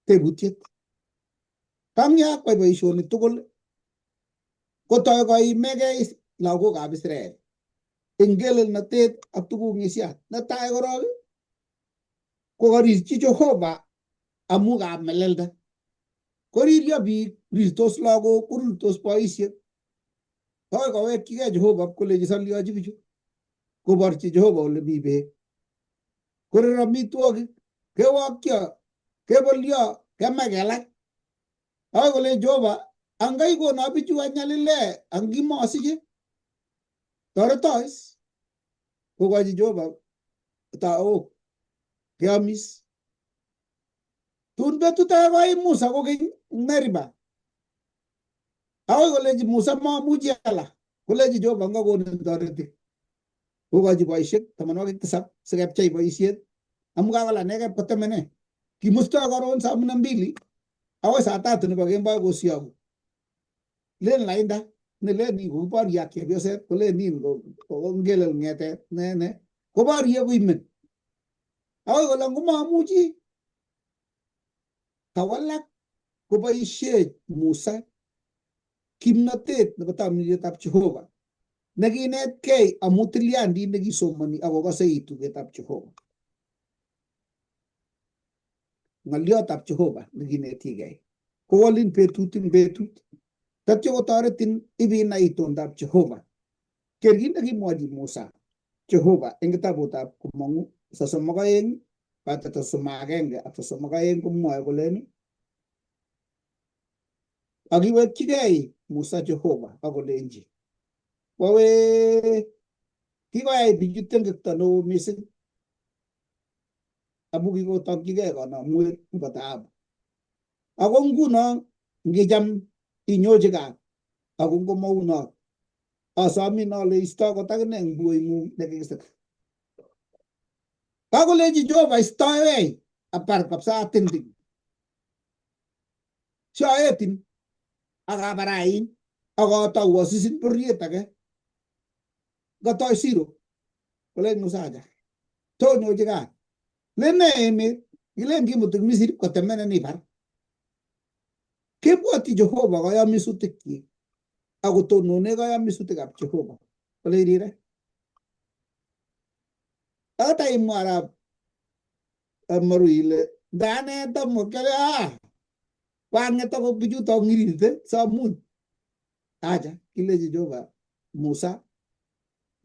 tebutiet. Kangya kwai boisionik tugul kotoi koimegei lagokab Israel eng ngelelnatet ak tuguk ng'isiat. Netai korok kokarirchi Jehova amu kamelelda. Koriryo biik, rirtos lagok, korirtos boisiek. Toi kowekchigei Jehova koleji solyochi bichu. Koborchi Jehova ole mi beek. Korer amitwogik, kewokyo, kebolyo, kemach kelach. Akoi kole Jehova, angai kono bichu anyalile, angimosiche. Toreto is. Kokochi Jehova taok, keamis. Tun betut age koim Musa kokeny eng Meriba. Akoi kolechi Musa mamuchi ala. Kolechi Jehova ngokonin toretik. Kokochi boisiek 70 sikepchei boisiet. Amu kakola nekep kotemene. Kimustoi karon saa 12 akoi saa 3 nebo kemboi kosyoku. Len lainda ne len nin kokiborye ak chepyoset kolen nin ngelel ng'etet ne ne koborye koimen. Akoi kole ngomamuchi kawalak koboisie Musa kimnotet nebo tamirietab Jehova nekinetkei amu tilyandit nekisomoni akokose itugetab Jehova. Ng'oliotab Jehova nekinetigei kowolin betut eng betut. Tatyo kotoretin ibinai itondab Jehova. Ker kit nekimwochi Musa Jehova eng kitabutab Komong'u 32 bata 31 ak 32 komwoe kolen akiwekchigei Musa Jehova akolenji wawe kikoyai bichu tengekto neo mising amu kikotokchigei konomwet nebo taabu. Ako nguno ngicham inyochi kat ako ngomaunot asomin ale isto kot akine eng buoing'ung nekikisir. Kakolenji Jehova istoewei apar kabisa atinting. Siaetin ak abarain ak atou asisin bororiet age. Katoi siro kolen Musa acha. Tonyochi kat. Len ne emet kilen kimutin Misri kotemenen ibar. Kebwoti Jehova kayamisutikkyik akotonone kayamisutikab Jehova. Kole irire. Ata imwa arap Maru ile ndane tamokele kwang'et akot bichuto ng'irite samuny. Acha kilechi Jehova Musa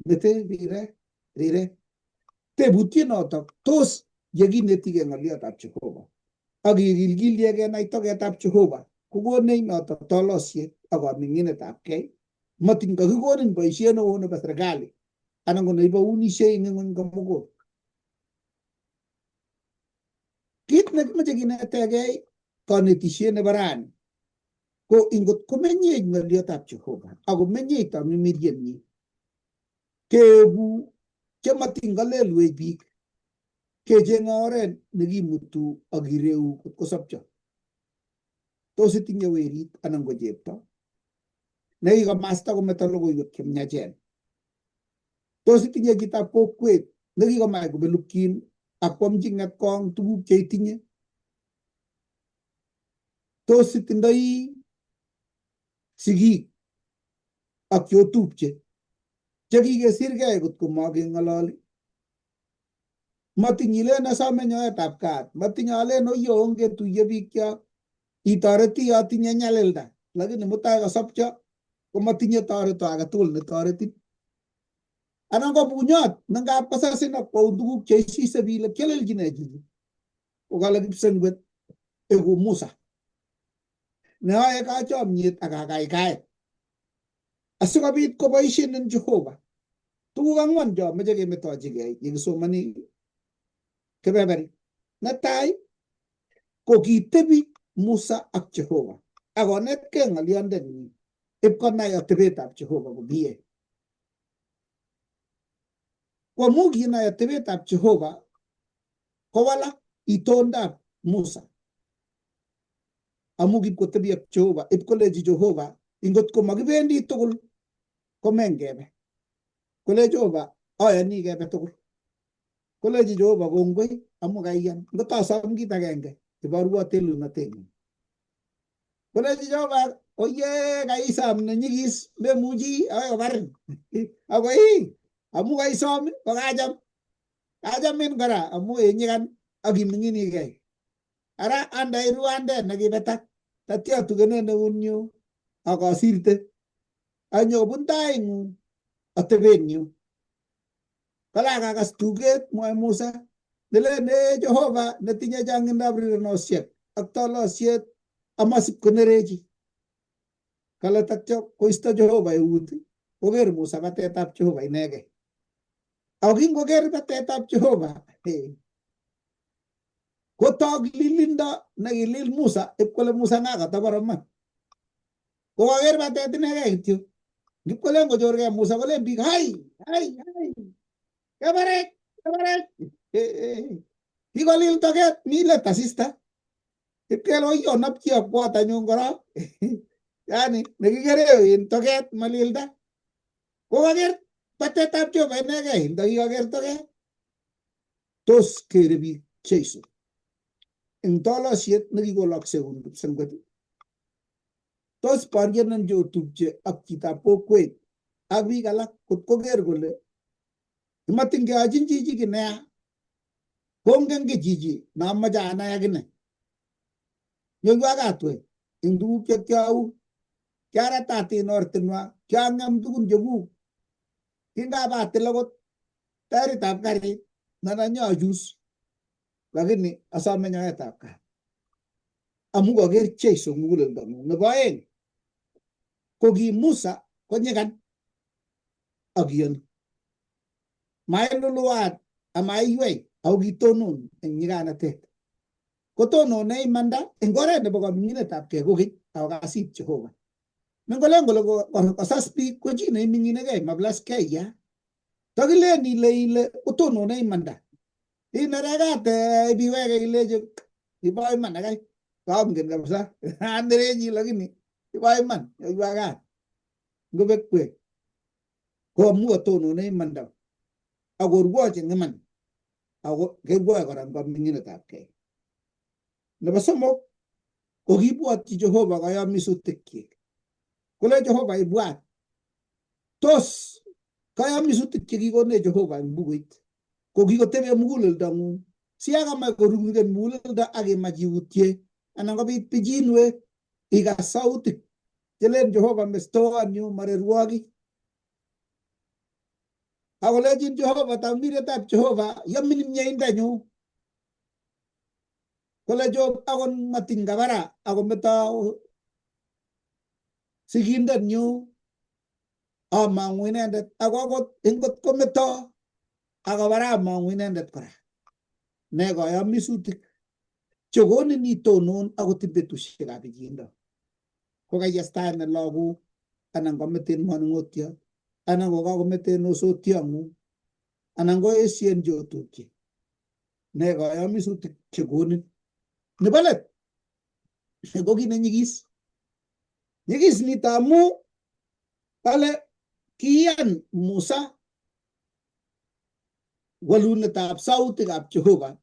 mete rire rire. Tebutiet notok tos yekinetigei ng'oliotab Jehova ak kikilkilie kenai toketab Jehova kokonech notok tolosiet ak kaming'inetab kei. Matin kakikonin boisiet neo nebo serikali anan ko neibounishei eng ng'ony komugul. Kit nekimoche kinetegei konetisiet nebo rani ko ingot komenyech ng'oliotab Jehova ako menyech tamirmirienyi keeku chematin kalelwech biik kecheng'e oret nekimutu ak kireu kot kosopcho. Tos itinye werit anan ko chepto nekikomasta kometo logoiwek chemiachen. Tos itinye chitab kokwet nekikomach kobelukyin ak kwamchi ng'etkong tuguk cheitinye. Tos itindoi sigik ak cheotupche chekikesirgei kot komakeng'ololi. Matiny ilen asome nyoetab kat, matiny alen oyo ongetuiye bikyok itoreti atinye nyalilda, lakini mutai kosopcho komatinye toreto age tugul netoretin. Anan ko bunyot nengap kosasin ak kwoun tuguk cheisise biik ile kialelchine chichi. Kokale kipsengwet eku Musa neyoe kachomyet ak kakaikaet. Asikobit koboisien en Jehova. Tuguk ang'wan cho moche kemetochigei yekisomoni kebeberi. Netai ko kitebi Musa ak Jehova ak konetkei ng'olyondenyin ipkonai atebetab Jehova komie. Ko amu kinai atebetab Jehova kowalak itondab Musa. Amu kipkotebi ak Jehova, ipkolechi Jehova ingotko makibendi tugul komengebe. Kole Jehova ayoni kebe tugul. Kolechi Jehova kongoi amu kaiyan. Ngot asom kit agenge iborwo telunotengung. Kolechi Jehova oye kaisam nenyigis memuchi akoi kobarin. Ako ii amu kaisom kokacham. Kachamin kora amu inyikan ak iming'inikei. Ara andai ruandet nekibetak tatya atukenen eunyu ak asirte anyo kobun taing'ung atebenyu. Kalakakas tuget mwoe Musa nelen ee Jehova netinye chang'indab rirenosiek ak tolosiet amasip konerechi. Kale tatya koisto Jehova eut koker Musa batetab Jehova inegei. Ako kingoker batetab Jehova kotok lilindo nekilil Musa ipkole Musa nga katabor iman. Kokaker batet inegei kityo. Ngipkolen kochorkei Musa kolen biik hai hai hai kebarech kebarech. Kikolil toket mi let asista. Ipkele oyo nopchi akwot anyun korok. Yani nekikere en toket malilda. Kokaker batetab Jehova inegei ndakikaker toket. Tos kere biik Jesu eng tolosiet nekikolokse kun kipsengwet. Tos boryenin cheotupche ak chitab kokwet ak biik alak kot koker kole imotin keochin chichi kiy neya kongen ki chichi nomoche anai akine. Nyoiwa kat we eng tuguk che kiau kiaratatin ortinwek kiang'em tugun chekuk kingabatil akot taritab karit nana nyochus lakini asome nyoetab kat amu koker Jesu muguleldong'ung. Nebo aeng ko ki Musa konyikan ak iyoni. Mailuluat amaiywei ako kitonon eng nyikanatet. Kotonone imanda eng oret nebo kaming'inetab kei kokeny ako kasit Jehova. Mengolen kole kosas biik ko chi neiming'inegei maplaskei ya. Takilen ile ile kotonone imanda. Inerekat ibiweke ilechi ibo iman akai kongen kabisa anerechi lakini ibo iman yoiwa kat ngobekwek ko amu katonone imanda akorwoch eng iman ako kerwoe kora eng kaming'inetab kei. Nebo somok ko kibwotyi Jehova kayomisutikkyik. Kole Jehova ibwat. Tos kayomisutik chekikonech Jehova eng bukuit ko kikotebe muguleldong'ung si yakamach koruruken muguleldo ak imach iutye anan kobit pichinwek ikas sautik chelen Jehova mestowonyu marerwokik. Akolechin Jehova tamirietab Jehova yomin mieindanyu. Kole Job akot matiny kabara akometo sigindenyu amang'u inendet ako akot ingot kometo akobara amang'u inendet kora. Ne kayomisutik chekonin itonon akot eng betusiekab pichiindo. Kokaiestaenen lagok anan kometen manung'otiot anan kokakometen osotiong'ung anan koesien cheotupche. Ne kayomisutik chekonin. Nebo let ko kit nenyigis. Nyigis nito amu kale kiyan Musa walunetab sautikab Jehova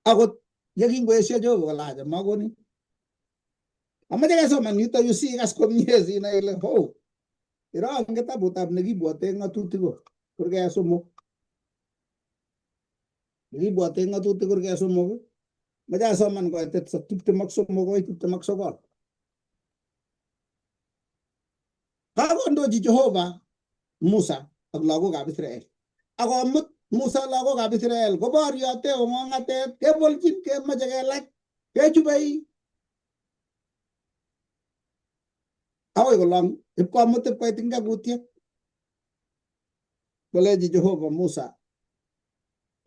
akot yekingoesio Jehova kole acha makonin. Amache kesoman yuto yu sikas komie sinai ile ho iro eng kitabutab nekibwote ng'atutik ko kurget somok. Nekibwote ng'atutik kurget somok mache asoman koitet 23 akoi 29. Kakondochi Jehova Musa ak lagokab Israel. Akomut Musa lagokab Israel koboryote kong'ong'atet kebolchin kemoche kelach kechubei. Akoi kolong ipkomut ipkoit ing kakutiet. Kolechi Jehova Musa,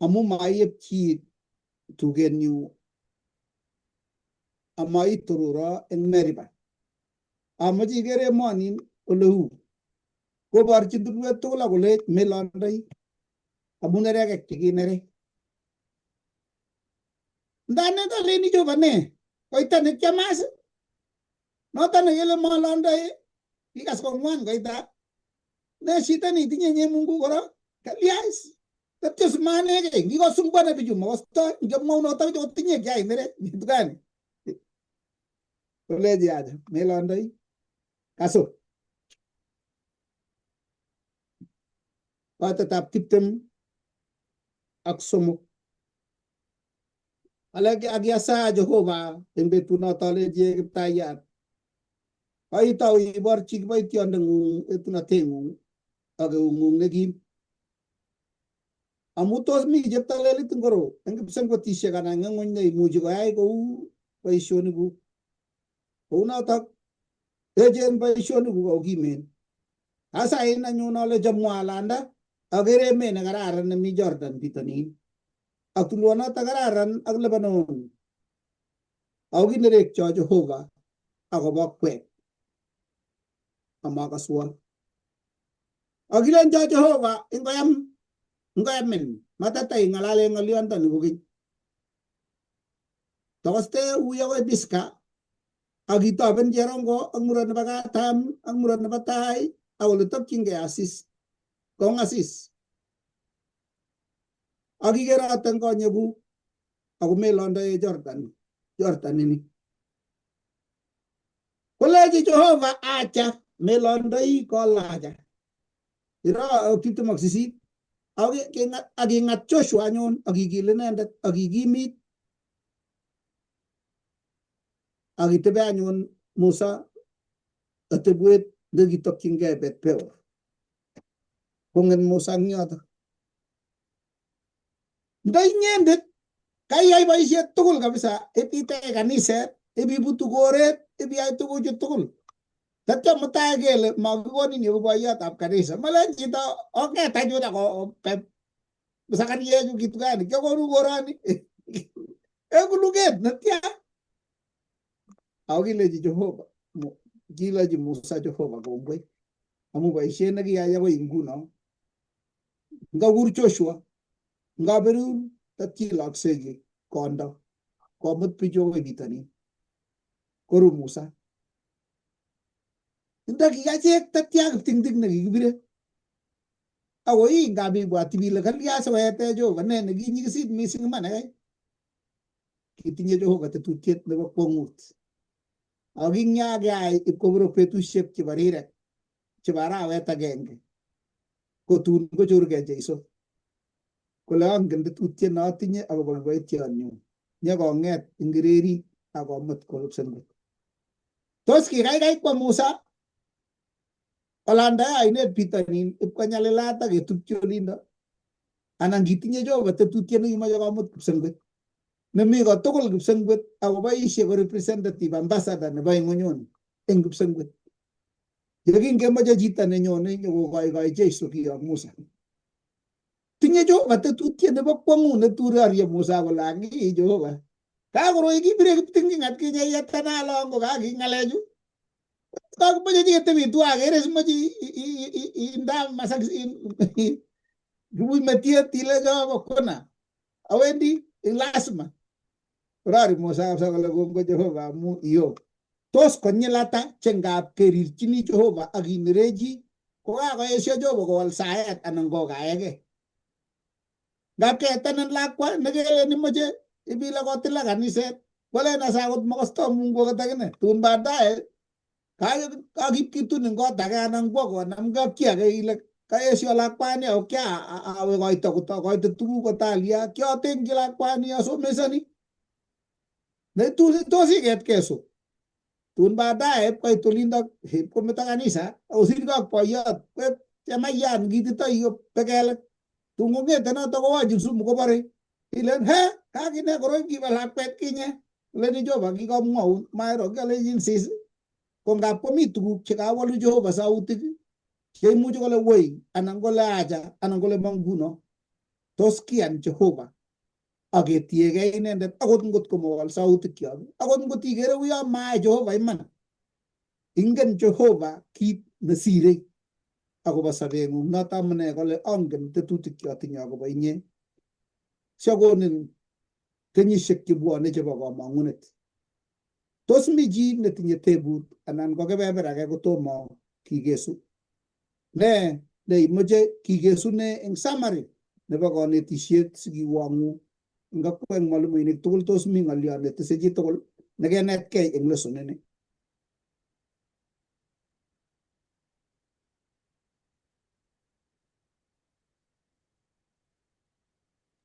amu maiepchi tugenyu amaitororo eng Meriba. Amoche iker emonin oleu. Koborchin tulwet tugul ak kolech melondoi amu nerekek chekinerek. Ndane aleni Jehova ne? Koita nekiamas? Noton nekele malondoi kikas kong'wan koita. Ne shida nitinye nye Mungu kora? Kalias. Tatyo simanegei ngikosumbuana bichu makostoi ngiamwaun notok otinye kiai nerek kitu gani? Koleji aja melondoi. Kaso. Koitetab 23. Ale akiasaa Jehova eng betunoto alechi Kiptayat. Koitou iborchi kiboitiondeng'ung etunateng'ung ak eung'ung nekim. Amu tos mi cheptolelit ngoro eng kipsengwetisiek anan eng ng'ony neimuchi koyai kou boisionikuk. Kounotok echen boisionikuk ako kimen. Asain anyun ale chomwo alanda akere emet nekararan nemi Jordan bitonin ak tulwonoto kararan ak Lebanon. Ako kinerekcho Jehova akobo kwek amakaswon. Akilencho Jehova ingoyam ingoyamin matatai ng'alale ng'olyondoni kokeny. Tokoste ui akoi Pisga ak itoben cherongo ak murot nebo katam ak murot nebo tai ak ole tokchingei asis kong'asis. Ak ikerote eng konyekuk ako melondoe Jordan Jordan ini. Kolechi Jehova acha melondoi kolacha. Iro 28 ak ing'at Joshua anyun ak ikil inendet ak ikimit ak itebe anyun Musa atebwet nekitokchingei Bet Peor. Kongen Musa eng yotok. Nda inyendet kaiyai boisiet tugul kabisa, ipitech kaniset, ipibutu koret, ipiyai tuguchu tugul. Tatya mutai kele makikonin yu boiyotab kanisa. Malen chito onget anyun ako sakariechu kitu gani kiakonu koroni eku luget netya. Ako kilechi Jehova, kilechi Musa Jehova kongoi amu boisiet nekiyai akoi nguno. Ngakur Joshua, ngaberur tatyiloksechi kondo komut bichu akoi bitonin. Koru Musa. Ndakikachek tatya kiptingting nekikibire. Ako ii ngap ibwat ile kalya sikoyetech Jehova ne nekinyikisit mising iman kai. Kitinye Jehova tetutiet nebo kwong'ut. Ako kinyakeai ipkoborok betusiek chebo rirek chebo arawet agenge. Kotun kochorkei Jeiso. Kole angen tetutiet notinye akobo kiboitionyun. Nyekong'et ingireri akomut kwo kipsengwet. Tos kikaikai kwo Musa kolandae ainet bitonin ipkonyalilat ak ketupchi olindo anan kitinye Jehova tetutiet nekimoche komut kipsengwet nemi kotugul kipsengwet akoboisie ko representative ambassador nebo ing'unyuni eng kipsengwet. Yekingemoche chito nenyone nyokokoikoi Jeiso kiyok Musa. Tinye Jehova tetutiet nebo kwong'ut neturorie Musa kole ang'i Jehova. Kakoroi kibire kipting'ing atkinye yetanalong ko kaki ng'alechu. Kakimoche chiketebi tuwa akere simoche inda masak kibuch metiet ile Jehova kona. Awendi lasima. Rori Musa kabisa kole kongoi Jehova amu iyo. Tos konyil ata chengap kerirchini Jehova ak inerechi kokakoesio Jehova kowal saet anan kokaeke. Ngap keetanen lakwa nekelen imoche ibile kotila kaniset kolen asa akot makosto Mungu akot akine tun baadaye kakipkitun eng kot ake anan kwo konamgei ak chi ake ile kaesio lakwani ako kia awe koito koite tuguk kotalia kiatengchi lakwani asomesani ne tos iketkei so tun baadaye ipkoit olindok ipkometo kanisa akosirkei ak boiyot koek chemayan kititoi pekelek tun kong'ete noto kowochin sumu kobore ilen he kakine koroi kibo lakwet kinye leni Jehova kikomwoun mairo kialechin sis Ko ngap komi tuguk chekawolu Jehova sautik cheimuchi kole woi anan kole acha anan kole mong nguno. Tos kian Jehova ak ketiegei inendet akot ngot komawal sautikyok, akot ngot ikere uyo maai Jehova iman. Ingen Jehova kit nesirei akobo sobeng'ung. Noto amune kole angen tetutik chotinye akobo inye. Siakonin kenyisiek chebwone chebo komong'unet. Tos mi chi netinye tebut anan ko kebeber age kotomo kikesu? Ne neimoche kikesune eng summary nebo konetisiet sikiwong'u eng akwek mwalimuinik tugul? Tos mi ng'olyo netese chitugul nekenetkei eng lesson ini?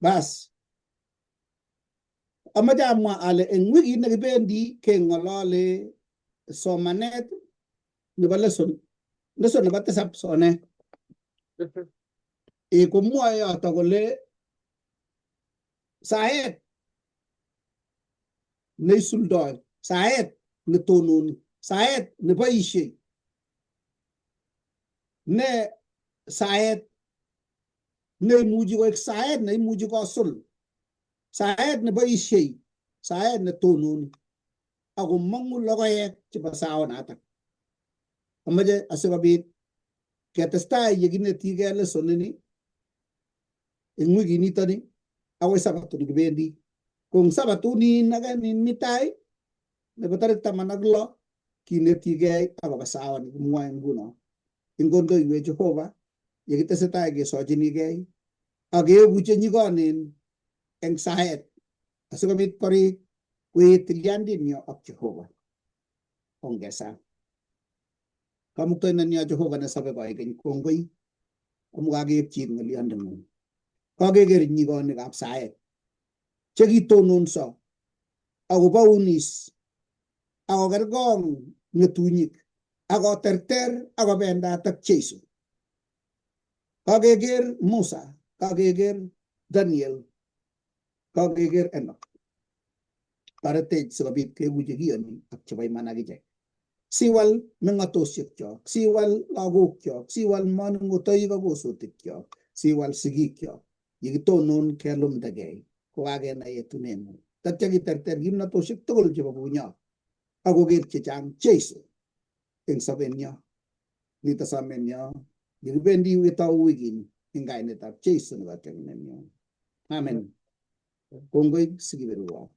Bas, amache amwa ale eng wikit nekibendi keng'olole somanet nebo lesson nebo tisap sonet. Komwoe yoto kole saet neisuldoi, saet netononi, saet neboisie, ne saet neimuchi koek saet neimuchi kosul, saet neboisie, saet netononi, akomong'u logoek chebo saonatak. Amache asikobit ketestai yekinetikei lesson ini eng wikinitoni akoi sabato nikibendi. Ko eng sabato nin ake nin mi tai nebo tarik 16 kinetikei akobo sawa nikimwoe nguno. Eng kondoiwech Jehova yekitesetai kesochinikei ak keeku chenyikonen eng saet asikobit korik koet tilyandinyo ak Jehova. Ongesa. Kamuktaindenyo Jehova nesobe koikeny, kongoi amu kakeepchin ng'olyondeng'ung. Kakeker nyikonikab saet chekitononso akobounis akokerkong ng'etunyik akoterter akobendat ak Jesu. Kakeker Musa, kakeker Daniel, kakeker Enoch. Toretech sikobit keku chekiyoni ak chebo iman akichek. Siwal meng'atosiekyok, siwal lagokyok, siwal manung'otoik ak kosotikyok, siwal sigikyok. Yekitonon kelumdakei kokakenai etuneng'ung. Tatya kiterter kimnatosiek tugul chebo bunyot ak koker chechang Jesu eng sobenyo. Nito somenyo yekibendi ketou wikini eng kainetab Jesu nebo Amen. Kongoi sikiberurwok.